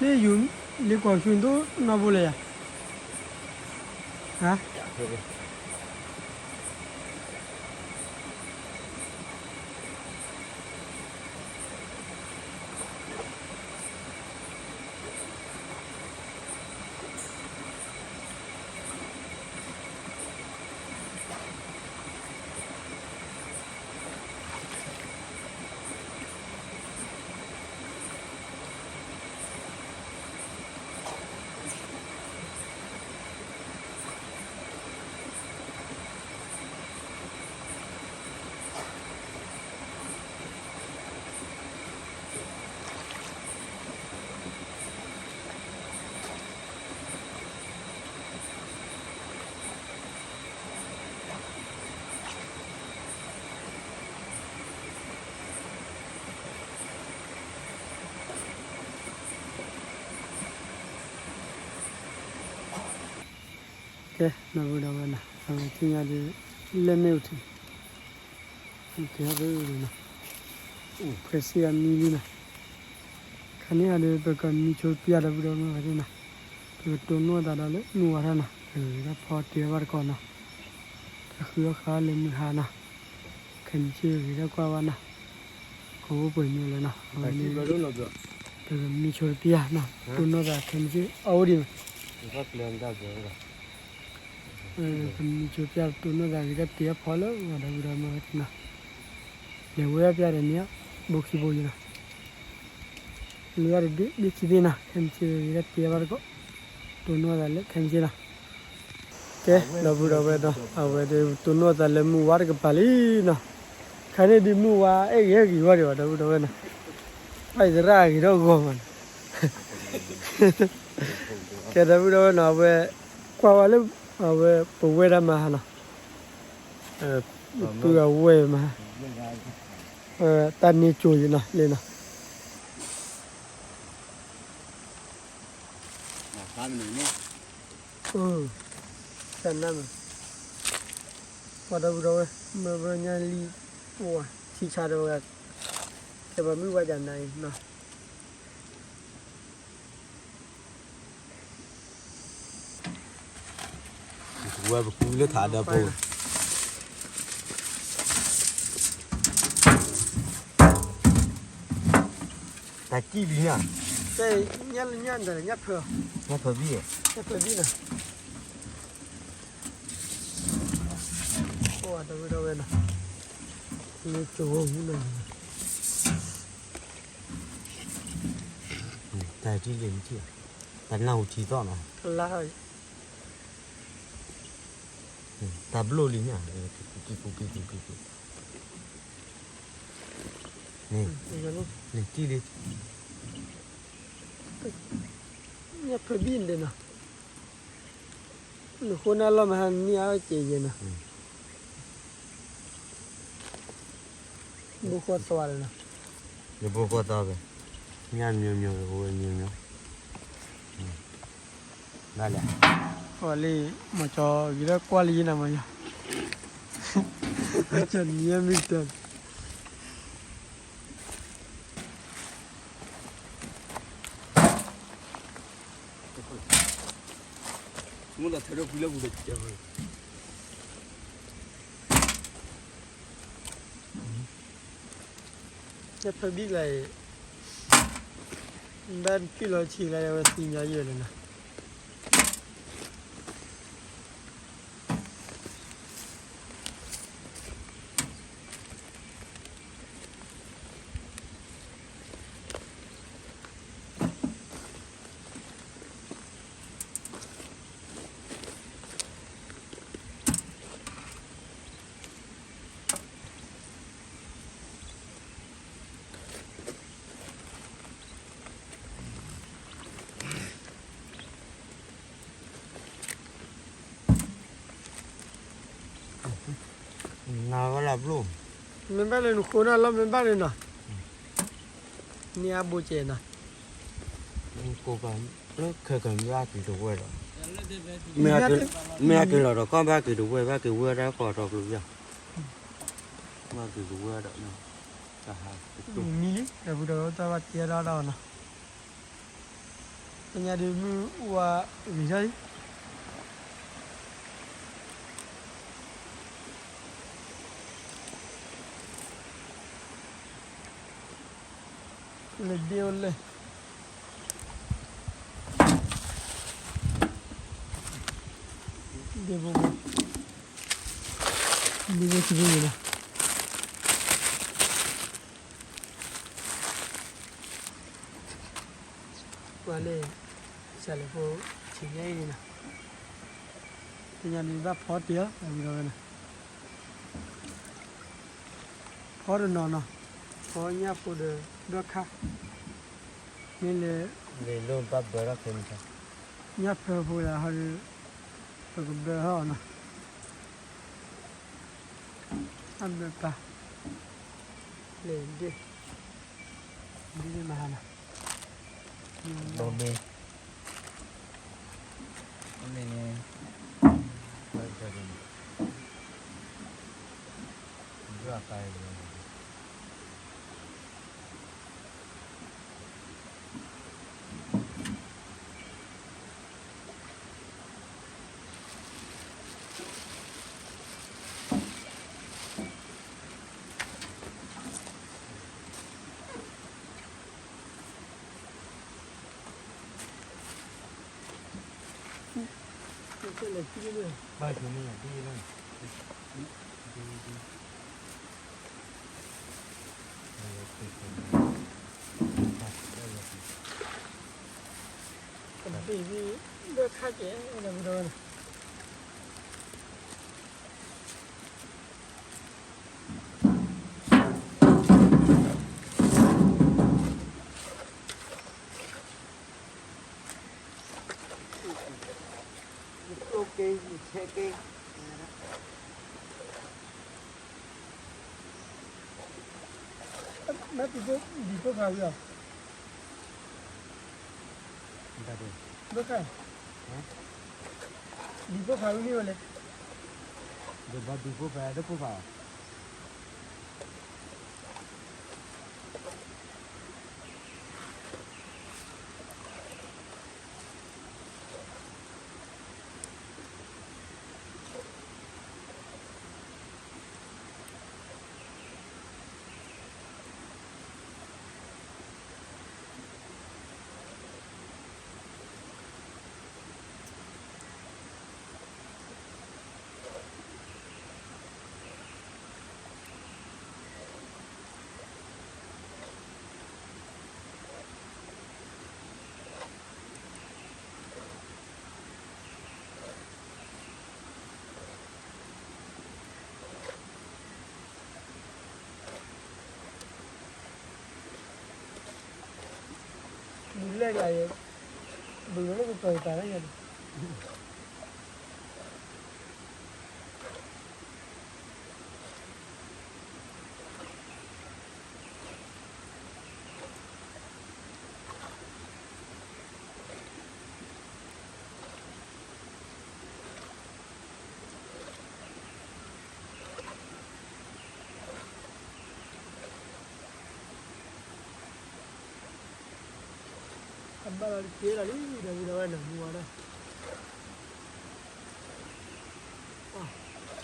လၢယူၤ လၢကွၢ်ဆူၣ်ဒိၣ်နီၢ်ဘိလဲၣ်ယၤ, ဟါ ကဲ ဒီပုၢ်ဒီဝဲၢ်နီၤ အဝဲသ့ၣ်ညါဒီး လဲၢ်မ့ၣ်အူထံး ကဲ ဒီးနီၤ ဖှဲးစ့ၢ်ကီးမံလံနီၤ ခါန့ၣ်အံၤဒီး ပကမံဆိတပျၢ်ဒီပုၢ်ဒီဝဲၢ်နီၤ ပကတိၢ်နီၣ်သးဒီးလၢမုၢ်ဝါထီၣ်နီၤ ပကဂ့ၤထီၣ်ဖီတ့ၢ်ဘၣ်တကိးနီၤ တၢ်ဃုအီၣ်ဃုအီလၢမုၢ်ဟါနီၤ ခဲမုၢ်ဆ့ၣ်ဂ့ၤထီၣ်ကွၢ်ဘၣ်နီၤ ကအိၣ်ပှဲၤမ့ၢ်လဲၣ်နီၤ အဝဲန့ၣ် ပကမံဆိတပျၢ်နီၤ တိၢ်နီၣ်သးခဲမုၢ်ဆ့ၣ် အအိၣ်ဒံးမး ပမံဆိပျၢ်တိၢ်နီၣ်သးဂ့ၤတၢ်တ့အဖီလၢ ဒီပုၢ်ဒီဝဲၢ်နီၤ လဲၤဝဲဒၣ်ပျၢ်ဒီးန့ၣ် ဘိခံဘိယံၤနီၤ လဲၤဒၣ်တဘ့ၣ်ဘ့ၣ်ခံဘ့ၣ်နီၤ ခဲမုၢ်ဆ့ၣ်ဂ့ၤတၢ်တ့ဘၣ်တကိး တိၢ်နီၣ်သးလၢခဲမုၢ်ဆ့ၣ်နီၤ ကဲ ဒီပုၢ်ဒီဝဲၢ်နီၤ အဝဲဒၣ်တိၢ်နီၣ်သးလၢမုၢ်ဝါတကပၤလံနီၤ ခါန့ၣ်ဒုးမုၢ်ဝါအဲၣ်ဂ့ၤဟဲဂ့ၤဝဲဒံးဘၣ် ဒီပုၢ်ဒီဝဲၢ်နီၤ ဘၣ်ယသရၣ်ဂ့ၤထီၣ်ဂီၤမးနီၤ ကဲ ဒီပုၢ်ဒီဝဲၢ်နီၤ အဝဲ ကွၢ်ဝဲလၢ အဝဲပဝဲဒၣ်မးနီၤ ပုၢ်အဝဲၢ်မး တၢ်န့ၢ်ကၠိယံၤနီၤ လ့နီၤ တၢ်နါမး ပှၤဒီပုၢ်ဒီဝဲၢ် မ့ၢ်ဘၣ်ညါလံ ပှၤထံဆါဒီးဝဲ ကဲပှၤမုၢ်ဝါဒၣ်နၤအံၤနီၤ ဝဲပကူလၢထးဒီးဖိ တၢ်ကံၣ်လံညါ ညၣ်လၢညၣ်ဒီး ညၣ်ဖၢ ညၣ်ဖၢဘံၣ် ညၣ်ဖၢဘံၣ်နီၤ ပှၤဒီပုၢ်ဒီဝဲၢ်နီၤ လၢကၠိဝဲမူနီၤ တၢ်ထံၣ်လံ တၢ်နၢ်ဟူထံသီၣ်နီၤ လါ တၢ်ဘျိၣ်လံညါ ကံၢ်ကူကံၢ်ကူကံၢ်ကူကံၢ်ကူ န့ၣ် န့ၣ်ကံၣ်လံ ညၣ်ဖၢဘံၣ်ဒဲးနီၤ နဃိနၢ်လီၢ်မဟါနံၣ်အါက့ၤယဲနီၤ ဘိဃီသီလီၤနီၤ ယဘိဃီသီဘဲ ညၣ်မျိုးမျိုး အဝဲမျိုးမျိုး ဒၣ်လဲာ် ကွၢ်လံ မၤကၠီဂ့ၤဒီးကွၢ်လံယဲနီၤ မၤကၠီ မၤကၠီနံၤအမ့ၢ်တၢ် မ့ၢ်လီၤထဲးဒီးကွံလၢပူၤဒီး ညၣ်ဖၢဘံၣ်လၢအံၤ ဘၣ်ပံၣ်လီၤဆံးလၢအဝဲသ့ၣ်ညါယဲၢ်လၢနီၤ ဘျိၣ်, မ့ၢ်ဘၣ်လၢနဃိနီၤ လီၤမ့ၢ်ဘၣ်လၢနီၤ, န့ၢ်အါဘိကဲနီၤ, ကိးပှၤလၢခဲကနံၣ်ဘၣ်က့ၤတဝဲဒီး, မ့ၢ်အက့ၤလီၤဒီးကီၢ်ဘၣ်က့ၤတဝဲ ဘၣ်က့ၤဝဲဒၣ်ကီးထီၣ်ကျိယၤ, ဘၣ်က့ၤတဝဲဒီး, မံၤလံ ဒီပုၢ်ဒီဝဲၢ်တၢ်ဘၣ်တ့အါဒၣ်နီၤ, သ့ၣ်ညါဒုးမုၢ်ဝါဂ့ၤထီၣ်လံ လဲၤဒ့အိၣ်လဲၣ်, ဒ့ဘိဘိ, ဒ့ဘိထံဘိန့ၣ်လီၤ, ပှၤလၢ ဆဲးလဲၤဖိ ဆံးညါအံၤန့ၣ်လီၤ, သ့ၣ်ညါန့ၣ်ဘၣ်ဖီတ့ၢ်အီၤ ဝံၤဒီးဝဲန့ၣ် ဖီတနီၤနီၤ, ဖီညၣ်ဖိဒီးဘၢၣ်ခါ, မ့ၢ်လၢ လ့လိၣ်ဘၣ်ဘၢထီၣ်ခဲမုၢ်ဆါ, ညၣ်ဖၢဖိလၢဟီဒီး ပကဘၢထီၣ်အီၤနီၤ, အဘၢပၢ်, လဲၤဒ့, ဒ့မဟါနီၤ, ဘိမ့ၢ် မ့ၢ်န့ၣ် ကဘ့ၣ်ဘ့ၣ် ဘၢၣ်ခါကဲ လၢပဒီဝဲန့ၣ် ယကျိၣ်က့ ယဆဲက့ မ့ၢ်ဒံးဖိဖးဝံၤလီၤ, ဘၣ်ခါ, ဒံးဖိဖးဝံၤမ့ၢ်ဝဲလဲၣ်, ဒံးဘၣ်ဒံးဖိဖး တဖိဖး မုၢ်လဲၢ်ကျါယဲ, ဘုးလၢကပၢၤတၢ်လၢယဲန့ၣ်, အဘၣ်လီၤတက့ၢ်လီၤလံ ဒီပုၢ်ဒီဝဲၢ်နီၤ မူဝါဒၣ်,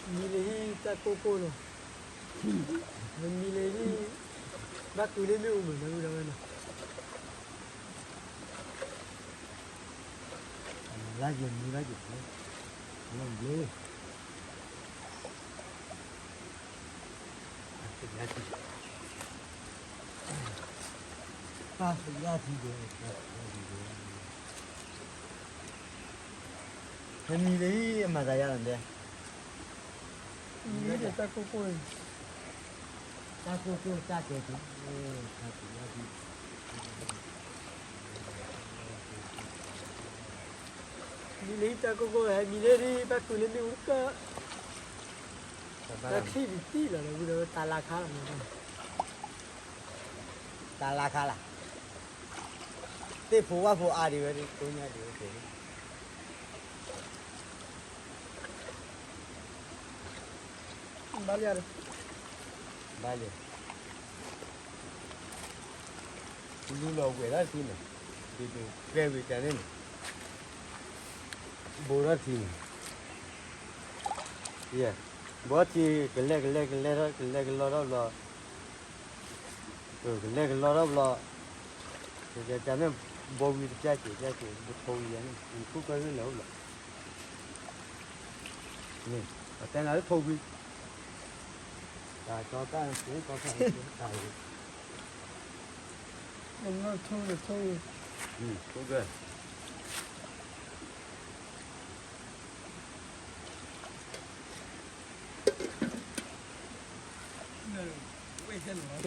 မံၤလၢဟံၣ်တၢ်ကိၢ်ကိၢ်နီၤ, မံၤလၢဟံၣ် ဘၣ်ကွံာ်လၢမ့ၣ်အူမုၢ် ဒီပုၢ်ဒီဝဲၢ်နီၤ, လၢယမံၤလၢယမံၤ လၢဘျ့ ပၢ်သ့ၣ်ညါထံဒီး မံၤလၢဟံၣ်အမၤသးယါလီၤဒဲး, မံၤလၢတၢ်ကိၢ်ကိၢ်, တၢ်ကိၢ်ကိၢ်တၢ်ကဲၤက့ၤ, ပၢ်သ့ၣ်ညါထံ မံၤလၢဟံၣ်တၢ်ကိၢ်ကိၢ် ဟဲမံၤလၢဟံၣ်ဘၣ်ကွံာ်လၢမ့ၣ်အူတကၢၢ်, တၢ်ချံၣ်ဒံးတံၢ်လီၤဒီး ဝံၤဒီးတၢ်လၢခါလီၤ, တၢ်လၢခါလၢ်, သ့ၣ်ဖိဝၣ်ဖိအါဒံးဝဲ တိညါဒံးဝဲ, ဘၣ်လၢ, ဘၣ်လၢ လူလီၤဝဲဒၣ်ထံန့ၣ်, ဒ်သိးကျဲဝံၤတၢ်န့ၣ်န့ၣ်, ဘိထီၣ်ထံန့ၣ်, ဘိထံကလဲၢ်ကလဲၢ်ကလဲၢ်ထီၣ် ကလဲၢ်ကလီထီၣ်ဘျီ, ကလဲၢ်ကလီထီၣ်ဘျီ, တၢ်န့ၣ် ဘိဝံၤတပျၢ်က့ၤပျၢ်က့ၤ ဘိထိဝံၤန့ၣ် နခိၣ်ကၢၢ်ဂ့ၢ်လၢအိၣ်ဘျီ န့ၣ်, အတဲနၤလၢထိၣ်ကွံ, တၢ်ကီတၢ်ကီတၢ်, ထိၣ်ကွံ, ဒီပုၢ်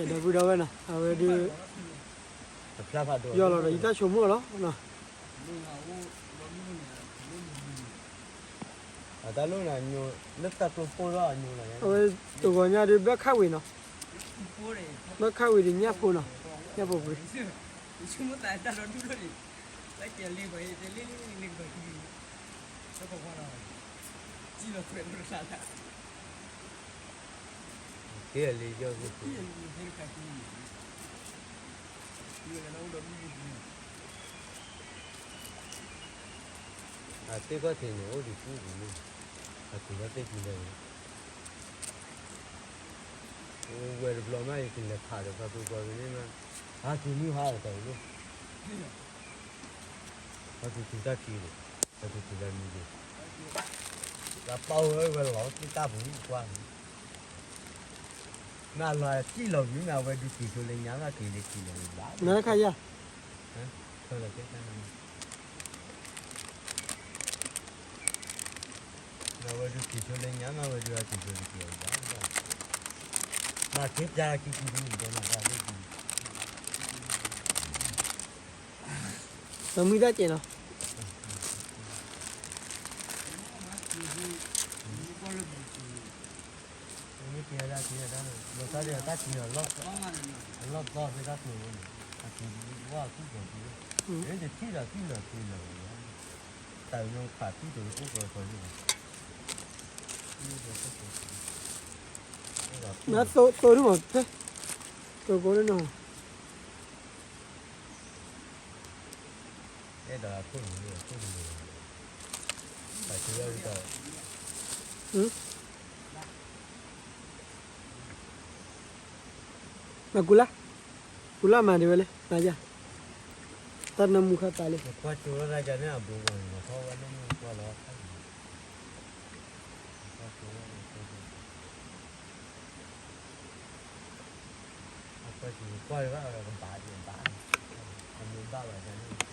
ဒီဝဲၢ်နီၤ အဝဲဒုး ယီၢ်လီၤဒီးယတၢ်ဆိကမိၣ်လီၤနီၤ. အတၢ်လိၣ်န့ၣ် လၢတၢ်ကျိဖိလီၤအညိလီၤ, အဝဲတဂီၤညါဒုးဘၣ်ခးဝံၤနီၤ, ဘၣ်ခးဝံၤဒီးညၣ်ဖိနီၤ, ညၣ်ဖိပှ့ၤ က့လံယီၢ်ဂ့ၢ်, အသ့ၣ်ခီၣ်ထံးန့ၣ် အိၣ်ဒံးပူၤပူၤန့ၣ်, အတုၤလီၤသ့ၣ်ခံလၢာ်န့ၣ်, ဝဲတဘျီမး ယကလဲၤခးဒီးပှၤသူပှၤဂ့ၤန့ၣ်မး, ဟးက့ၤမုၢ်ဟါဒီးတၢ်အိၣ်လိၣ်, ပှၤသူသူတၢ်ခံဒီး, ပှၤသူသူတၢ်မံဒီး, လၢပၢ်ဝဲဝဲလီၤသ့ၣ်တၢ်ပူၤကွၢ် မ့ၢ်အလီၤစံၣ်လီၤဝံၤမ့ၢ်အဝဲဒုးက့ၤဆိလၢညါမးက့ၤလၢက့ၤလၢၤဘၣ်, နခါယၤ, မ့ၢ်အဝဲဒုးက့ၤဆိလၢညါမး အဝဲဒုးအက့ၤဆိလၢက့ၤလၢၤဘၣ်, မၤက့ၤပျၢ်လီၤက့ၤက့ၤဒုးဒီးမၤတၢ်လၢက့ၤ တမုၢ်တၢ်ကဲးနီၤ, မ့ၢ်ကဲဒၣ်ကဲဒၣ်, လီၤတၢ်ဒ်တၢ်က့ၤအလီၢ်, အလီၢ်သီဖဲတၢ်ကျိၤဝဲန့ၣ်, အက့ၤဝဲအကူၣ်ကီၤက့ၤ, မ့ၢ်တထံၣ်ဒီးထံၣ်လီၤက့ၤလီၤဝဲ, တၢ်နီၢ်ခးထံၣ်ဒီးအိၣ်ကီၤကီၤန့ၣ်လီၤ, နသိသိဒုမးဖဲ, သိကိးလၢနီၤ အဲၣ်ဒိးအခိၣ်န့ၣ်, အခိၣ်န့ၣ်, မၤကူလၢ်, ကူလၢ်မၤဒံးဝဲလဲၣ်, မၤယၤ, တၢ်နၢမူခါသးလံ, ကွၢ်ကၠိလီၤသးကန့ၣ်အဘိကွၢ်န့ၣ် မၤထီၣ်ဝဲလၢမုၢ်ကွၢ်လီၤ အကွၢ်ကၠိကွၢ်ဘၣ်ဝဲကဘၣ်ဒံးဘၣ်, အမ့ၢ်ဘၣ်ဝဲဒၣ်န့ၣ်,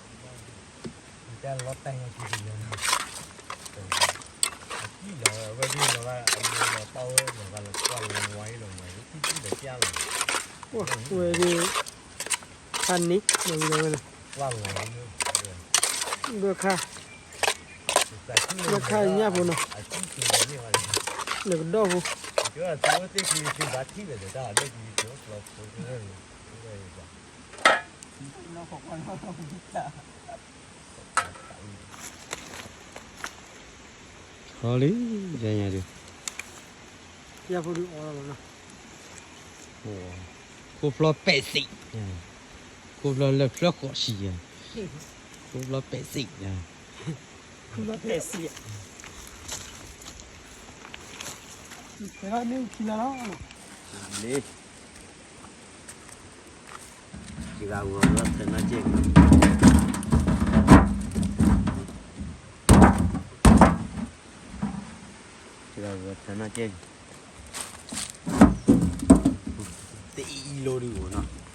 တၢ်လီၤတၢ်ညါက့ၤတယီၤနီၤ, အကံၣ်လီၤဝဲဒၣ်လီၤဘၣ် အမ့ၢ်လီၤတၢ်ဝဲလီၤဘၣ်လီၤဝါအံၤလီၤဝဲ ထံၣ်ထံၣ်လီၤပျၢ်လီၤ, ဝဲဒၣ်, ဖးန့ၣ်, ဝဲဒၣ်ဝဲန့ၣ်, ကွၢ်လီၤ, ဘၣ်ခါ ဘၣ်ခါညၣ်ဖိနီၤ, နကဒီၣ်ဖိ, ဟီလံ, ယညါဒုး, ယဖိဒုးအီၣ်လီၤနီၤ, ခိၣ်ဖျီပဲာ်စံး, ခိၣ်ဖျီလၢဖျၢၣ်ဃိးဆံ, ခိၣ်ဖျီပဲာ်စံး, ခိၣ်ဖျီပဲာ်စံး, ဖဲမ့ၢ်ခံလၢလီၤ, လံ ယဂၤဝဲလီၤထဲနာ်က့, ယဂၤဝဲထဲနာ်က့, တအံၤအံၤလိဒုးဝဲနီၤ,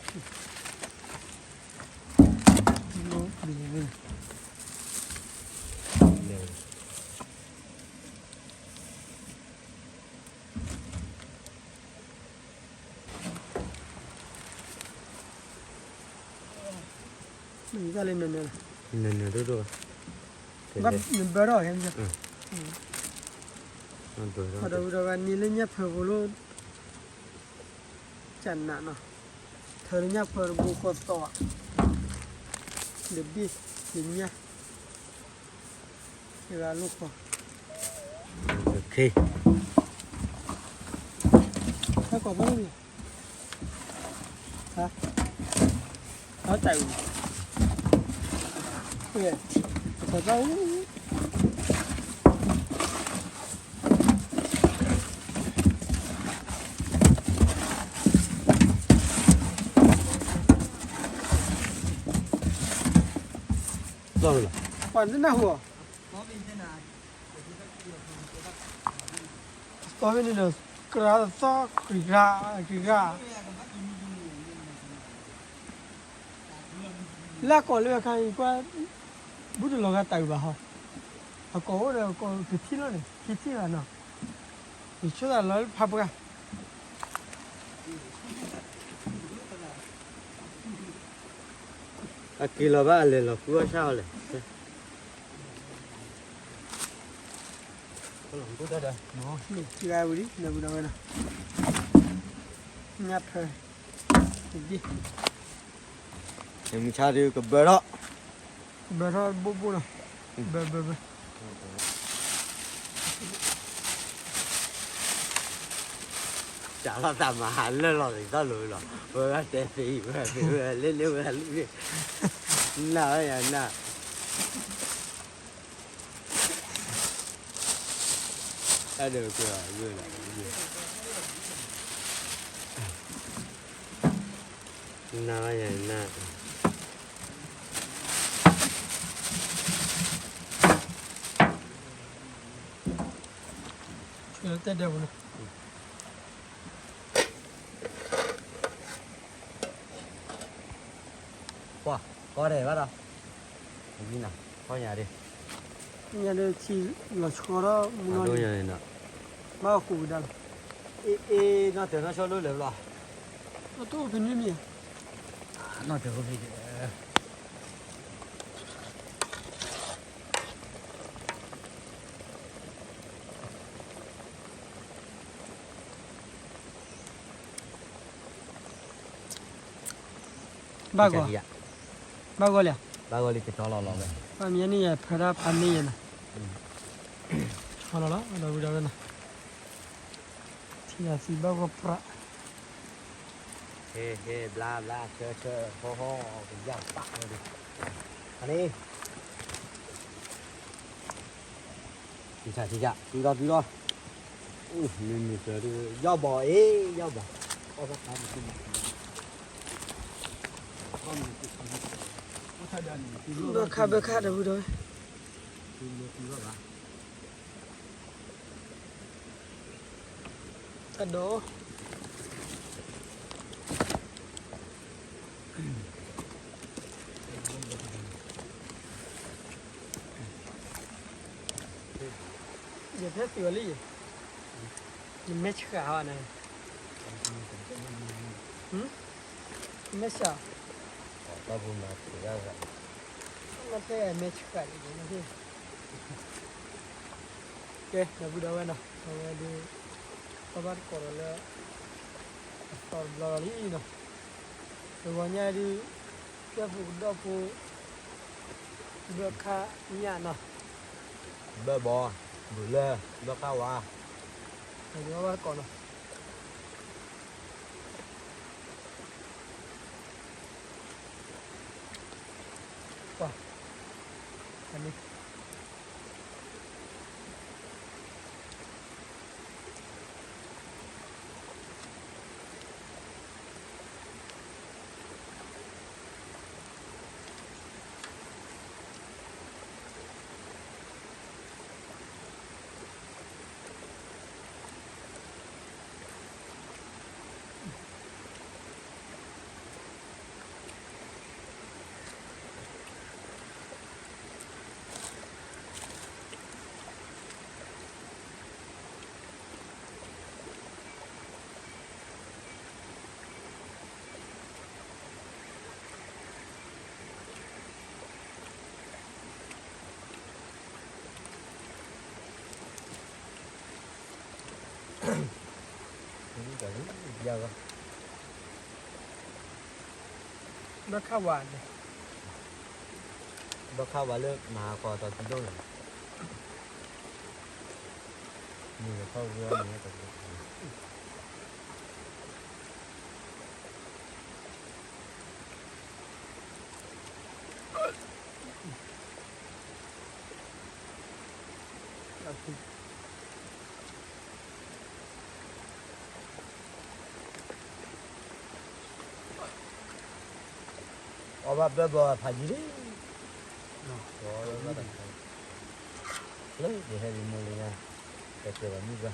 နနၢၤဒိၣ်ဒိၣ်ဘၣ်, နဘၢထီၣ်, ဒီးဝံၤဒီးဂၤန့ၢ်လၢညၣ်ဖၢပူၤလီၤ, ကနးနီၤ, ထၢလၢညၣ်ဖၢတဘိကီၢ်သီၣ်, ဒီးဘ့ၣ်, ဒီးညၣ်, တဂၤလိာ်ကွီၢ်, ဟဲကိးဘၣ်လံ, ဟါ, ဟါတၢ်အူ, ကိးဘၣ်အူ ပှၤတနၢ်ဟူအီၤ, ကီၢ်ဖဲန့ၣ်ဒီး ကြးသီ ကြးဂၤ, ကြးဂၤ, လၢအကိးလၢအခါအံၤကွၢ်, ဘူးတလီၤဂာ်တၢ်အုးဘၣ်ဟီ, အကိးအိၣ်ဒီးကိးကထံၣ်လီၤန့ၣ် ကထံၣ်ဘၣ်နီၤ, ယဆိသးလီၤလၢဖးပှၢ် အက့ၤလီၤဘၣ်အလဲၤလီၤဃုအီၣ်ဆၣ်အီၤလဲၣ်, ကဝံၤလံ နဘူးဒီဝဲနီၤ, ညၣ်ဖၢ, ယမုၢ်ဆါဒုးကဘၢထီၣ်, ကဘၢထီၣ်ဘိၣ်ဘိၣ်နီၤ, ဘၢဘၢဘၢ စးထီၣ်သးမၤဟးလၢလီၤသ့ၣ်သီၣ်လိၤလီၤ, ဝဲဒၣ်တဲသ့အံၤ ဝဲဒၣ်သ့ဝဲဒၣ်လ့လ့ဝဲဒၣ်လ့လ့, နၢ်ဝဲယၤနၢ်, တၢ်ဒုးကၢၤအဂုၢ်လီၤ, နၢ်ဝဲယၤနၢ် တဲဒဲးပူၤန့ၣ်, ပှၤ ကီဒဲးဘၣ်ဒီး, နကီၢ်ညါဒ်, ညါဒ်ထံလီၤဆှီထီၣ်မူနီၤ, ဘၣ်ဃိကဒါလီၤ, အ့ အ့ နီၢ်တၢၤနီၢ်ဆိလိၣ်လၢၤဘျီ, အတအိၣ်ဖဲန့ၣ်မ့ၢ်ဧါ, နီၢ်တၢၤအိၣ်ဖဲ ဘၣ်ဂီၤ, ဘၣ်ဂီၤလံ, ဘၣ်ဂီၤလံကတီၤလီၤလီၤဝဲ, ဘၣ်မ့ၢ်န့ၣ်ယဖၢဒၣ်ဖးန့ၢ်ယဲနီၤ, ဆီလီၤလီၤ ဒီးဝံၤဒီးဝဲနီၤ, ထံၣ်ယၤသံဘၣ်ဂီၤပြး, ဟဲဟဲဘျါဘျါဆၢဆၢဟီၣ်ဟီၣ် ကယၢ်ပာ်ဝဲဒၣ်, အန့ၣ် ထံဆးထံဆး တုၤလီၤတုၤလီၤ, မုၢ်မုၢ်စၢၤဒုး ယီၢ်ဘီၣ်အ့ၣ် ယီၢ်ဘီၣ်, အီၣ်ဘၣ်ခါမုၢ်မုၢ်, ဘၣ်ခါဘၣ်ခါတၢ်ဝံၤဒီး, တၢ်ဒိး ယဖဲသံဝဲလံယဲ, ယမဲဆှးဟီန့ၣ်, မဲဆှး, မ့ၢ်ဖဲမဲဆှးလံ, ကဲ ဒီပုၢ်ဒီဝဲၢ်နီၤ, အဝဲဒုး ကဘၣ်တကိးဒီးလၢ အသီတဘျီလီၤလံနီၤ, တဂီၤညါဒုး ကၢၢ်ဖိကဒီၣ်ဖိ ဘၢခါညၣ်နီၤ, ဘၢဘီ, ဘုးလၢ ဘၢခါဝါ, ဒီးကဘၣ်တကိးနီၤ ပှၤ, အန့ၣ် ယၤဂီၢ်, ဘၣ်ခးဝးန့ၣ်, ဘၣ်ခးဝးလၢမၤဟးကီးအသီတဒိၣ်န့ၣ်, မ့ၢ်ထီၣ်ဂ့ၤအီၤန့ၣ် အီၣ်ဘၣ်ဘျၢဘီဖးယံၤလံ, လၢယဟဲလံမိၢ်လံညါ, ကဲကဲဘၣ်မုၢ်ဘၣ် ဘၣ်ဒ့ဝံၤလၢခံ,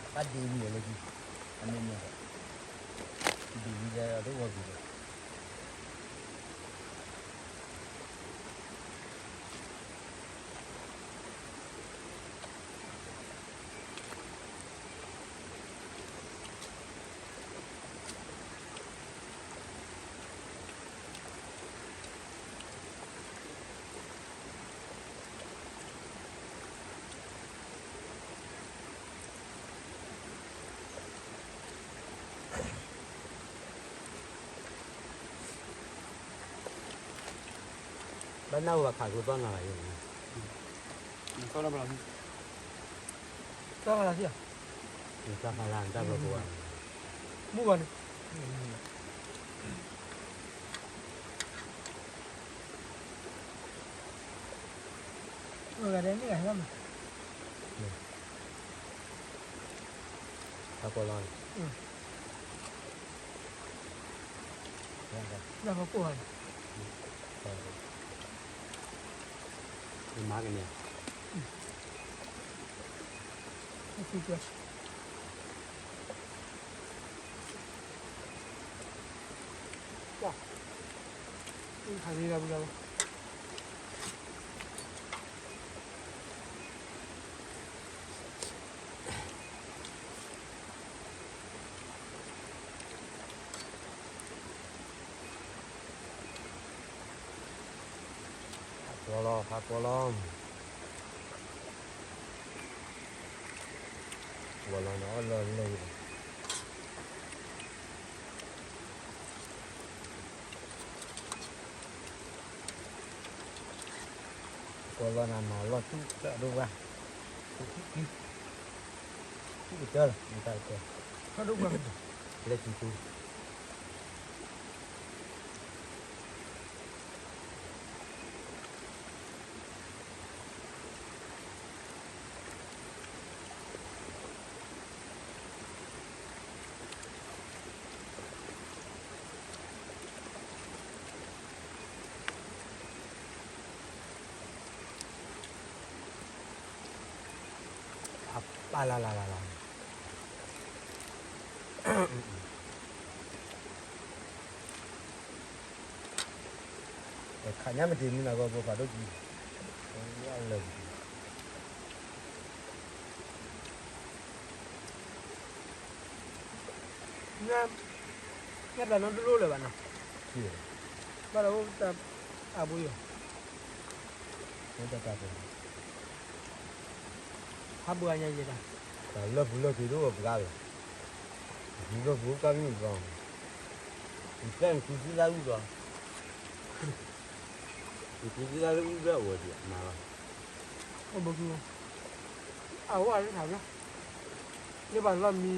အမ့ၢ်မ့ၢ်ဒီး, ဒ့ဝံၤလၢအဒိၣ်ဝီၤဘံၤဒီး ဘၣ်နၢ်ဟူဘၣ်ခးကျိသီၣ်နၤဘၣ်ယဲၢ်, သီၣ်ဖးလၢ်, သီၣ်ဖးလၢ်, မုၢ်ဂီၤန့ၣ် မ့ၢ်ဂၤဒဲးန့ၣ်ဂၤဟဲလီၤမး, ဟးကီးလီၤန့ၣ်, လၢဟီၣ်ခိၣ်ဟးန့ၣ်, မၤကန့ၣ်, ဖးကီးလီၤ ဖးကီးလီၤ, ဝဲလီၤန့ၣ်အီၣ်လီၤလၢ ကီးလီၤနၤမၤလီၤတူၢ်တၢ်ဒိၣ်ဝါ, တူၢ်ကတၢၢ်လီၤ မ့ၢ်တၢ်ကတၢၢ်, လၢကံတူၢ် အပၢ်လၢ်လၢ်လၢ်လၢ်, ခးညါမ့ၢ်တ့ၢ်မုၢ်နၤဂီၢ် ပှၤဖးဒိၣ်ကံ, လၢ ညၣ်ပျၢ်နီတလိၣ်လၢၤဘၣ်နီၤ, ဘၣ်ဒီးအိၣ်တၢ်အဘိယီၤ, အိၣ်တၢ်တၢ်ပှဲၤ, ဟးဘှါညါယဲဒၣ်, တၢ်လၢပူၤလၢပူၤဒိၣ်ပှၤလီၤ, ပူၤလၢပူၤကါမုၢ်ဘျီ, ယဖျဲၣ်နကူစံသးဝံၣ်ဘျီ, နကူစံသးဝံၣ်ဘျီအဝဲဒၣ်မၤလီၤ အိၣ်ဘၣ်ကူ, အဝဲလၢထးဘျီ, လၢပှၤလီၢ်မံ,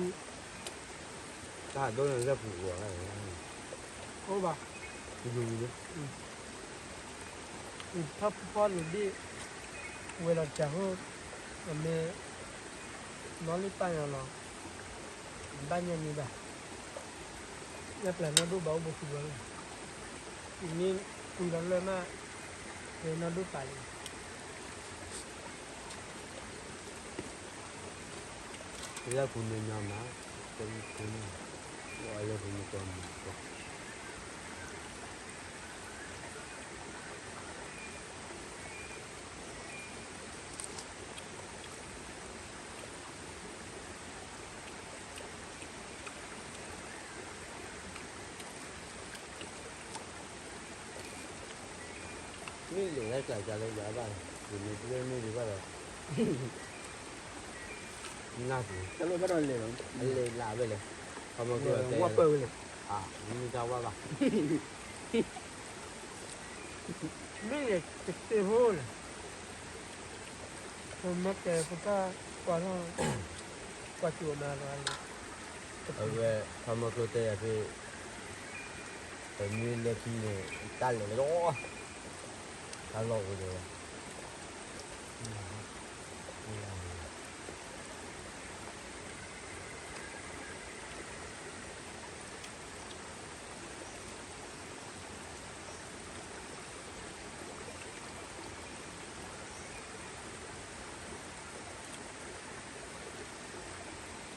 တၢ်ဒိၣ်န့ၣ်လၢပူၤအီၤ, အိၣ်ဘၣ်, ထီၣ်ဖီဖီလၢဒ့ၣ်, ဝဲလီၤတၢ်ဟိ, အမ့ၢ်, နီၢ်လံပၢ်ညီလီၤ, ဘၣ်ညါန့ၣ်ဘၣ်, ညၣ်ပျၢ်နီၢ်ဒိၣ်ဘၣ်အိၣ်ဘိဃုာ်ဘၣ်လီၤ, အံၤန့ၣ်ကွံာ်လီၤလၢမး, ဝဲနီၢ်ဒိၣ်ပာ်လံ လၢပူၤန့ၣ်ညီမး, တမ့ၢ်ဖိန့ၣ်, လၢပူၤန့ၣ်ကီမးကီ မ့ၢ်လဲၤလၢကျါကလဲၤယၤဘၣ်, ယမ့ၢ်တမ့ၢ်ဒံးဘၣ်ဒီး, နၢ်ပူၤ, တၢ်လီၢ်ဘၣ်ဒီးလဲၤလီၤ, အလဲၤလၢဝဲလဲၣ်, ခီမီကျိတဲ, ဝဲလဲၣ်, မ့ၢ်တၢ်ဝဲဘၣ်, မ့ၢ်လဲၤတသ့ဖိလဲၣ်, ပမ့ၢ်တဲဖိတၢ်ကွၢ်လီၤ, ကွၢ်ကၠိမၤလီၤ, အဝဲ, ခီမီကျိတဲယၤဖဲ ပမ့ၢ်လဲၤခံန့ၣ် တၢ်လဲၤလီၤ, တၢ်လီၢ်အိၣ်ဒီး,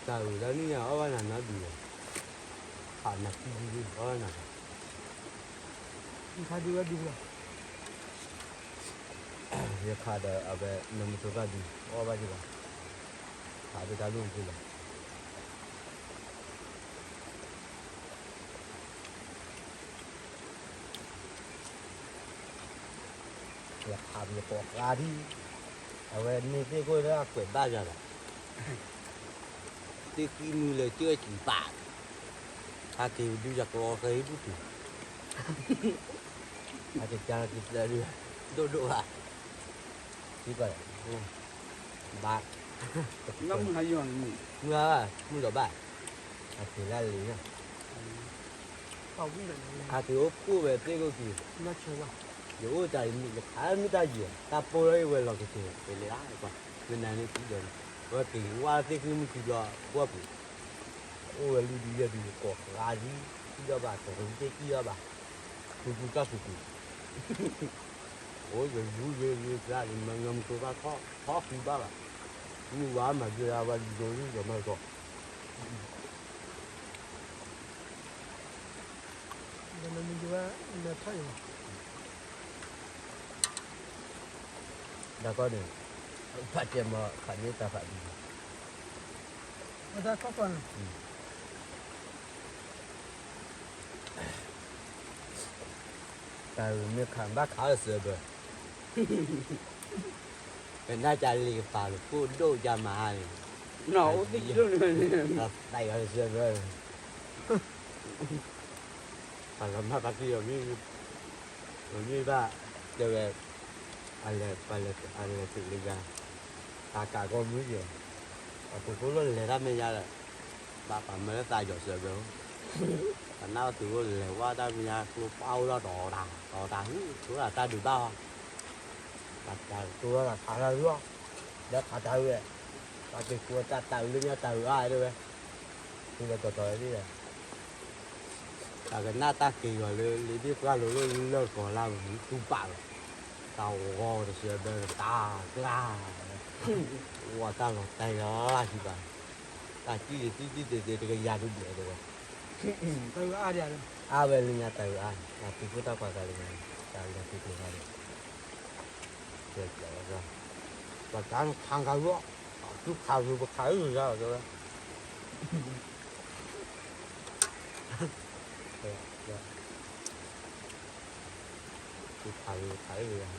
တၢ်အုၣ်လၢနံၣ်ညါအီၣ်ဘၣ်နၤနီတဒုလီၤ, ခးနၤခံဒုဒုအီၣ်ဘၣ်နၤ, ယခးဒုဝဲဒုလီၤ, ယခးဒီးအဝဲနမုၢ်တိၢ်ဘၣ်ဒု, အီၣ်ဘၣ်ဒံးဘၣ်, ခးဒုတၢ်လိၣ်မုၢ်လီၤ. ယခးပယကိးဃါဒံ, အဝဲန့ၣ်သ့ၣ်ကိၢ်လၢအကွဲးဘၣ်ယၤလီၤ, သ့ၣ်ဃံမုၢ်လၢကၢၢ်စံးပာ်, ဟဲက့ၤဒုယကျီဃဲဒူၣ်တုၤ, အကကါလီၤက့ၤသၢဒု, ဒိၣ်ဒိၣ်ဘၣ်, ဘၣ်, မုၢ်ဟါယီၤန့ၣ်, မုၢ်ဟါ, မုၢ်လီၤဘၣ်, အက့ၤလၢလံၤ, အက့ၤအိၣ်ခိၣ်ဝဲသ့ၣ်ကိၣ်က့ၤ, ယအိၣ်တၢ်အံၤ ယခးမ့ၢ်တၢ်ယံၤ, တၢ်ပိၢ်လၢအဝဲလီၤကတၢၢ်, ပလဲၤအါ, မ့ၢ်နၤန့ၣ်သံဒီး, အဝဲက့ၤဝါသ့ၣ်ဃံမုၢ်ခံဘျီ, ဘီၣ်ပူၤ, အိၣ်ဝဲလွံၢ်ဒုယဲၢ်ဒု ကိးဃါဒံ, ခံဒီးဘၣ် တရူးသ့ၣ်ခံဒီးဘၣ်, ပူၤပူၤတၢ်ပူၤပူၤ အိၣ်ယလူၤယဲယဲဖျါ ယမၤငမုၢ်ကျိဘၣ်ထီၣ်, ထီၣ်ဃံဘၣ်ဘၣ်, မုၢ်ဝါမၤဒၢယၤဝဲလူၤဒိၣ်လံယမၤကီး, ယမၤမုၢ်ယဝဲ, မၤထီၣ်ယဝဲ, ဒ်ကီန့ၣ်, ဖးန့ၢ်တၢ်ဖးဒံး, တၢ်ခီၣ်ခီၣ်န့ၣ် တၢ်မ့ၢ်ခးဘၣ်ခးလၢစၢဘၢ, ပနၢ်ကလံၤကပၤလၢခိၣ်ဒိၣ်ယါမၤဟါန့ၣ်, တၢ်ယီၤလၢစၢဘၢ, ပှၤလီၤမၢ်ပှၤသံအီၤမ့ၢ်, မ့ၢ်ဘၣ်, တဲဝဲ, အလဲၤ, အလဲၤတုၤလၢယၤ, တၢ်ကးကီမုၢ်ယဲၢ်, ပှၤပူၤဖိလၢလဲၤတၢ်မဲာ်ညါဒီး, ဘၣ်ပှၤမၢလၢသးယီၤစၢဘၢ, ပနၢ်အီၤတုၤအိၣ်လဲၤဝဲတၢ်မဲာ်ညါ ကျိပၢ်အိၣ်ဒီးတၢ်, တၢ်ဟူ, ဆိတၢ်ဒုးဘၣ်အီၤ, တၢ်တိၢ်ထီၣ်တၢ်ခးတၢ်အုးအီၤ, ဒီးခးတၢ်အုးဝဲ, ပှၤက့ၤကိးတၢ်တၢ်အုးလၢညါတၢ်အုးအါတဲဝဲ, သုလၢတီၤတီၤလၢဒ်လဲၣ် တၢ်ကနၣ်တၢ်က့ၤဂီၤလၢ လ့ဒ့ၣ်ပှၢ်လိၤလၢလၢၢ်ကီၤလၢ်ဝဲ တူၢ်ပာ်လီၤ, တၢ်ဂီၤတစဲးဘၢ တၢ်ကျါ, ဝဲတၢ်လီၤတဲာ်လီၤလၢ်စံးဘၣ်, တၢ်ကံၣ်တသံကံၣ်တသ့တကယၤတဘျဲၣ်တဲဝဲ, တၢ်အုးအါဒံး, အါဝဲလၢညါတၢ်အုးအါ, တၢ်ဖံးခိၣ်တၢ်ပှၤကၤလၢညါ, တၢ်လီၤတံၢ်ကျိၤဖးဒိၣ် ပှၤကါခါကါလီၤ, သူခးလူၤပခးအုးယၤလီၤတဲဝဲ, သူခးလူၤပခးအုးယၤ,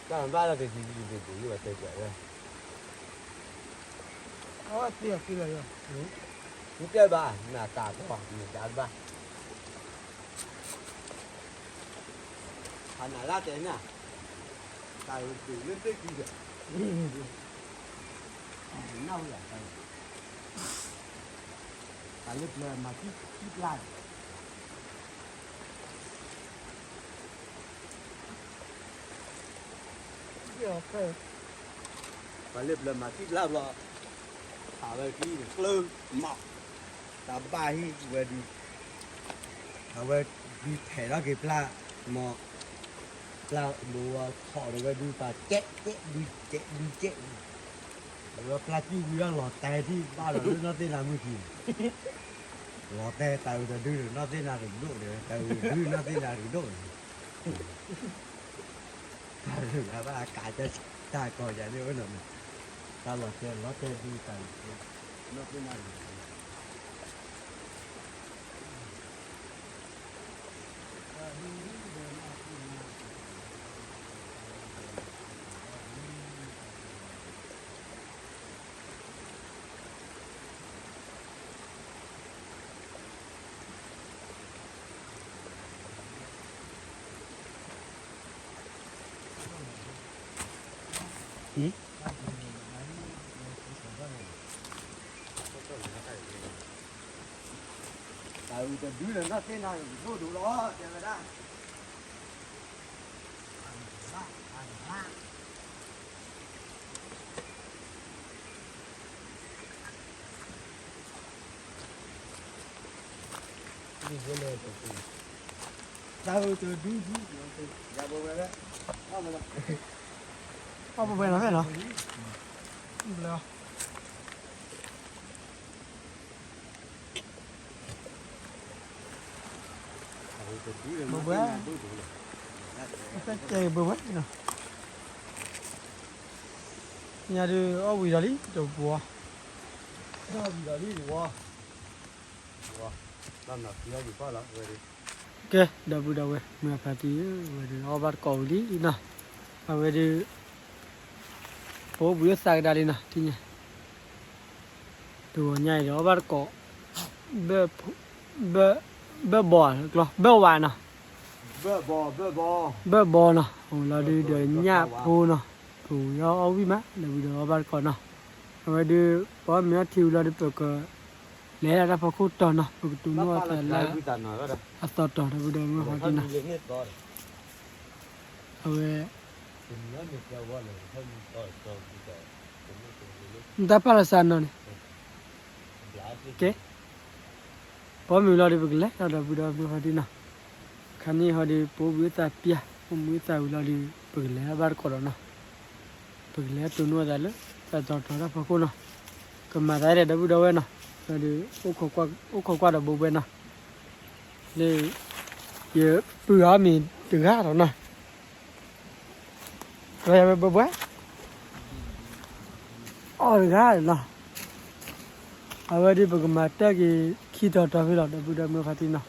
တၢ်ဘၣ်လၢကစံးကစံးဘျုးဘျုးယဘၣ်တဲပၠးဝဲ, အဝဲသ့ၣ်အသ့ၣ်လီၤ, မ့ၢ်တဲဘၣ် မ့ၢ်အတၢ်ကီ မ့ၢ်ဒါတဘၣ် ဖးနၤလၢတဲနၤ, တၢ်ဂ့ၤတုၤလၢသ့ၣ်ခံဒီး, နၢ်ဟူယၤတၢ်ဂ့ၤ, တၢ်လၢပျၢၤမၤသံသံပျၢ်, ပှၤလၢပျၢၤမၤသံပျၢ်ဘျီ, ခးဝဲခံန့ၣ် ကျၢၤမး, တၢ်ဘၣ်ဟံၣ်ဝဲဒု, အဝဲဒုထဲးထီၣ်က့ၤပျၢ်, မ့ၢ်, ပျၢ်ဘိဝဲထီၣ်ဒီးဝဲဒုပာ်ကဲးကဲးဒုကဲးဒုကဲး, အဝဲပျၢ်ကံၣ်ဝံၤဒီးလီၤတဲာ်ထံၣ်ဘၣ်ဒီးလၢနီၢ်သ့ၣ်နၤမုၢ်ထံန့ၣ်, လီၤတဲာ်တၢ်အုးတဒုဒီးနီၢ်သ့ၣ်နၤတဒိၣ်ဒီး တၢ်အုးဒုနီၢ်သ့ၣ်နၤတဒိၣ်န့ၣ် တၢ်လၢအဘၣ်ကးကၢ်တၢ်ကီၢ်ယၤန့ၣ်ဝဲနီၤ, တၢ်လီၤတဲာ်လီၤတဲာ်ဒုတၢ်အုး, နီၢ်သ့ၣ်နၤတဒိၣ်, တၢ်ဒုဒုဒီးနီၢ်သ့ၣ်နၤ, အံၤ တၢ်အုၣ်တဒုလၢနီၢ်သ့ၣ်နၤဒိၣ်ဒိၣ်လီၤ တဲဝဲဒၣ် တၢ်အုၣ်တဒုဒု ယၤဘိဝဲဝဲ အီၣ်ဘိဝဲလီၤဖဲလီၤ ဘျီ ဘိဝဲ တကဲဘိဝဲနီၤ ညါဒုးအီၣ်ဝံၤဒီးလံ တဝီ အီၣ်ဝံၤဒီးလံတဝီ ကဲ ဒီပုၢ်ဒီဝဲၢ် မုၢ်ဖါတံၢ်ဧၢ အဝဲဒုးအီၣ်ဘၣ်တကိးဝံၤလံနီၤ အဝဲဒုး ပအိၣ်ဘှံးအိၣ်သါကဒါလံနီၤ ထံၣ်ညါ တဂီၤညါအံၤဒီးအီၣ်ဘၣ်တကိး ဘၢၣ်ဘီၣ် ဘၢၣ်ဝါနီၤ ဘၢၣ်ဘီနီၤ အိၣ်လီၤဒုးဒီးညၣ်ဖိနီၤ ပဝံၤအီၣ်အီၣ်ဝံၣ်မး ဒီပုၢ်ဒီဝဲၢ်အီၣ်ဘၣ်တကိးနီၤ အဝဲဒုး ပအီၣ်မ့ၤအီထံဝံၤလီၤဒုး ပကလဲၤဒၣ်တၢ်ဖီခိၣ်တီၤနီၤ ပကတိၤနီၣ်အသးလၢ အသီတီၤ ဒီပုၢ်ဒီဝဲၢ်မုၢ်ဖါတံၢ်နီၤ အဝဲ နတၢ်ပာ်လီၤစၢ်နီၤန့ၣ် ကဲ ပအီၣ်မ့ၤလီၤဒီး ပကလဲၤဒီး ဒီပုၢ်ဒီဝဲၢ်မုၢ်ဖါတံၢ်နီၤ ခါန့ၣ်ဟီဒီး ပအိၣ်ဘှံးအိၣ်သါပျၢ် အိၣ်မူအိၣ်သါဝံၤလီၤဒီး ပကလဲၤဘၣ်တကိးဒီးနီၤ ပကလဲၤတိၤနီၣ်အသးလၢ သၢတီၤတီၤတၢ်ဖီခိၣ်နီၤ ကမၤသးဒ်ဒီပုၢ်ဒီဝဲၢ်နီၤ ဒီး အိၣ်ခိးကွၢ်ဒီးဘိဘွဲနီၤ လၢ ယပုၢ်အီၣ်မ့ၤတဂၤဒီးနီၤ ကယၤဝဲဘိဘွဲ အီၣ်တဂၤနီၤ အဝဲဒုးပကမၤတၢ်က့ၤခံတီၤတီၤဖဲလီၤ ဒီပုၢ်ဒီဝဲၢ်မုၢ်ဖါတံၢ်နီၤ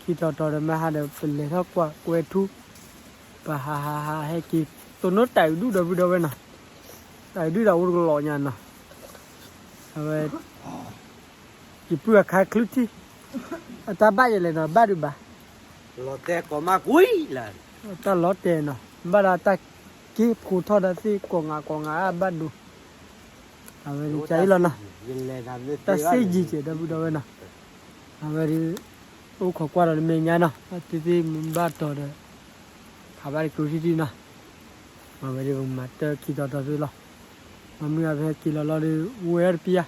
ခံတီၤတီၤဒီးမ့ၢ်ဟါဒီး ပလဲၤထီၣ်ကွၢ်ကွဲထူ ပဟးဟးဟးဟဲက့ၤ တိၤနီၣ်တၢ်အုၣ်ဒုၣ်ဒီပုၢ်ဒီဝဲၢ်နီၤ တၢ်အုၣ်ဒုၣ်ဒီးအိၣ်တကလီၤညါနီၤ အဝဲ ယပုၢ်အခါချုးထံ အတၢ်ဘၣ်ယဲလဲၣ်နီၤ ဘၣ်ဒုးဘၣ် လီၤတဲာ်ကိးမးကွံာ်လၢ တၢ်လီၤတဲာ်နီၤ ဘၣ်ဒီးတၢ်က့ၤဖိထီၣ်ဒီးသ့ၣ်ကိးငါကိးငါအဘၣ်ဒိ အဝဲဒုးကၢ်အံၤလီၤနီၤ တၢ်စ့ၣ်ယံၤကဲးဒီပုၢ်ဒီဝဲၢ်နီၤ အဝဲဒုး အိၣ်ခိးကွၢ်ဒီးတမဲာ်ညါနီၤ တသ့ၣ်မုၢ်ဘၣ်တီၤဒီး ဖးဘၣ်တချုးထံထံနီၤ အဝဲဒုးပကမၤတၢ်ခံတီၤတီၤဖဲလီၤ မ့မ့ၢ်အဝဲဟဲက့ၤလီၤလီၤဒီး ဝဲအီၤတပျၢ်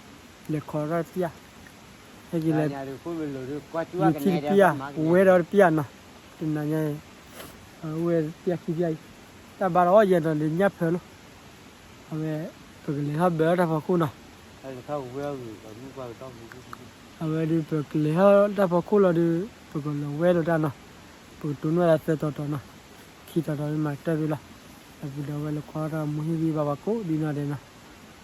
လဲၤခိးထီၣ်တပျၢ် ဟဲက့ၤလီၤ ယူၤထံတပျၢ် ဝဲဒီးတပျၢ်နီၤ တနၤညါအံၤ ဝဲတပျၢ်ခံပျၢ်အံၤ တၢ်ဘါဒီးအီၣ်ယဲၢ်နီၤဒီးညၣ်ဖၢလီၤ အဝဲ ပကလဲၤထီၣ်ဘၢထီၣ်တၢ်ဖီခိၣ်နီၤ အဝဲဒုးပကလဲၤထီၣ်တၢ်ဖီခိၣ်လီၤဒီး ပကလဲၤဝဲဒီးတၢ်နီၤ ပကတိၤနီၣ်သးသၢတီၤတီၤနီၤ ခံတီၤတီၤမၤတၢ်ဖဲလီၤ ဒီပုၢ်ဒီဝဲၢ်လၢကွၢ်ထီၣ်မူဟံၣ်ဂံၢ်ဘါပှၤကိးဒ်နီၢ်ဒဲးနီၤ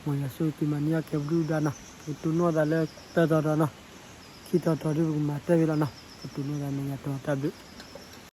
မ်ယွၤဆိၣ်ဂ့ၤက့ၤမၤန့ၢ်အီၣ်ကဲပဒုၣ်ဒါနီၤ ပကတိၤနီၣ်သးလၢသၢတီၤတီၤနီၤ ခံတီၤတီၤဒုးပကမၤတၢ်ဖဲလီၤနီၤ ပကတိၤနီၣ်သးန့ၣ်ယၤတီၤတၢ်ဘျုး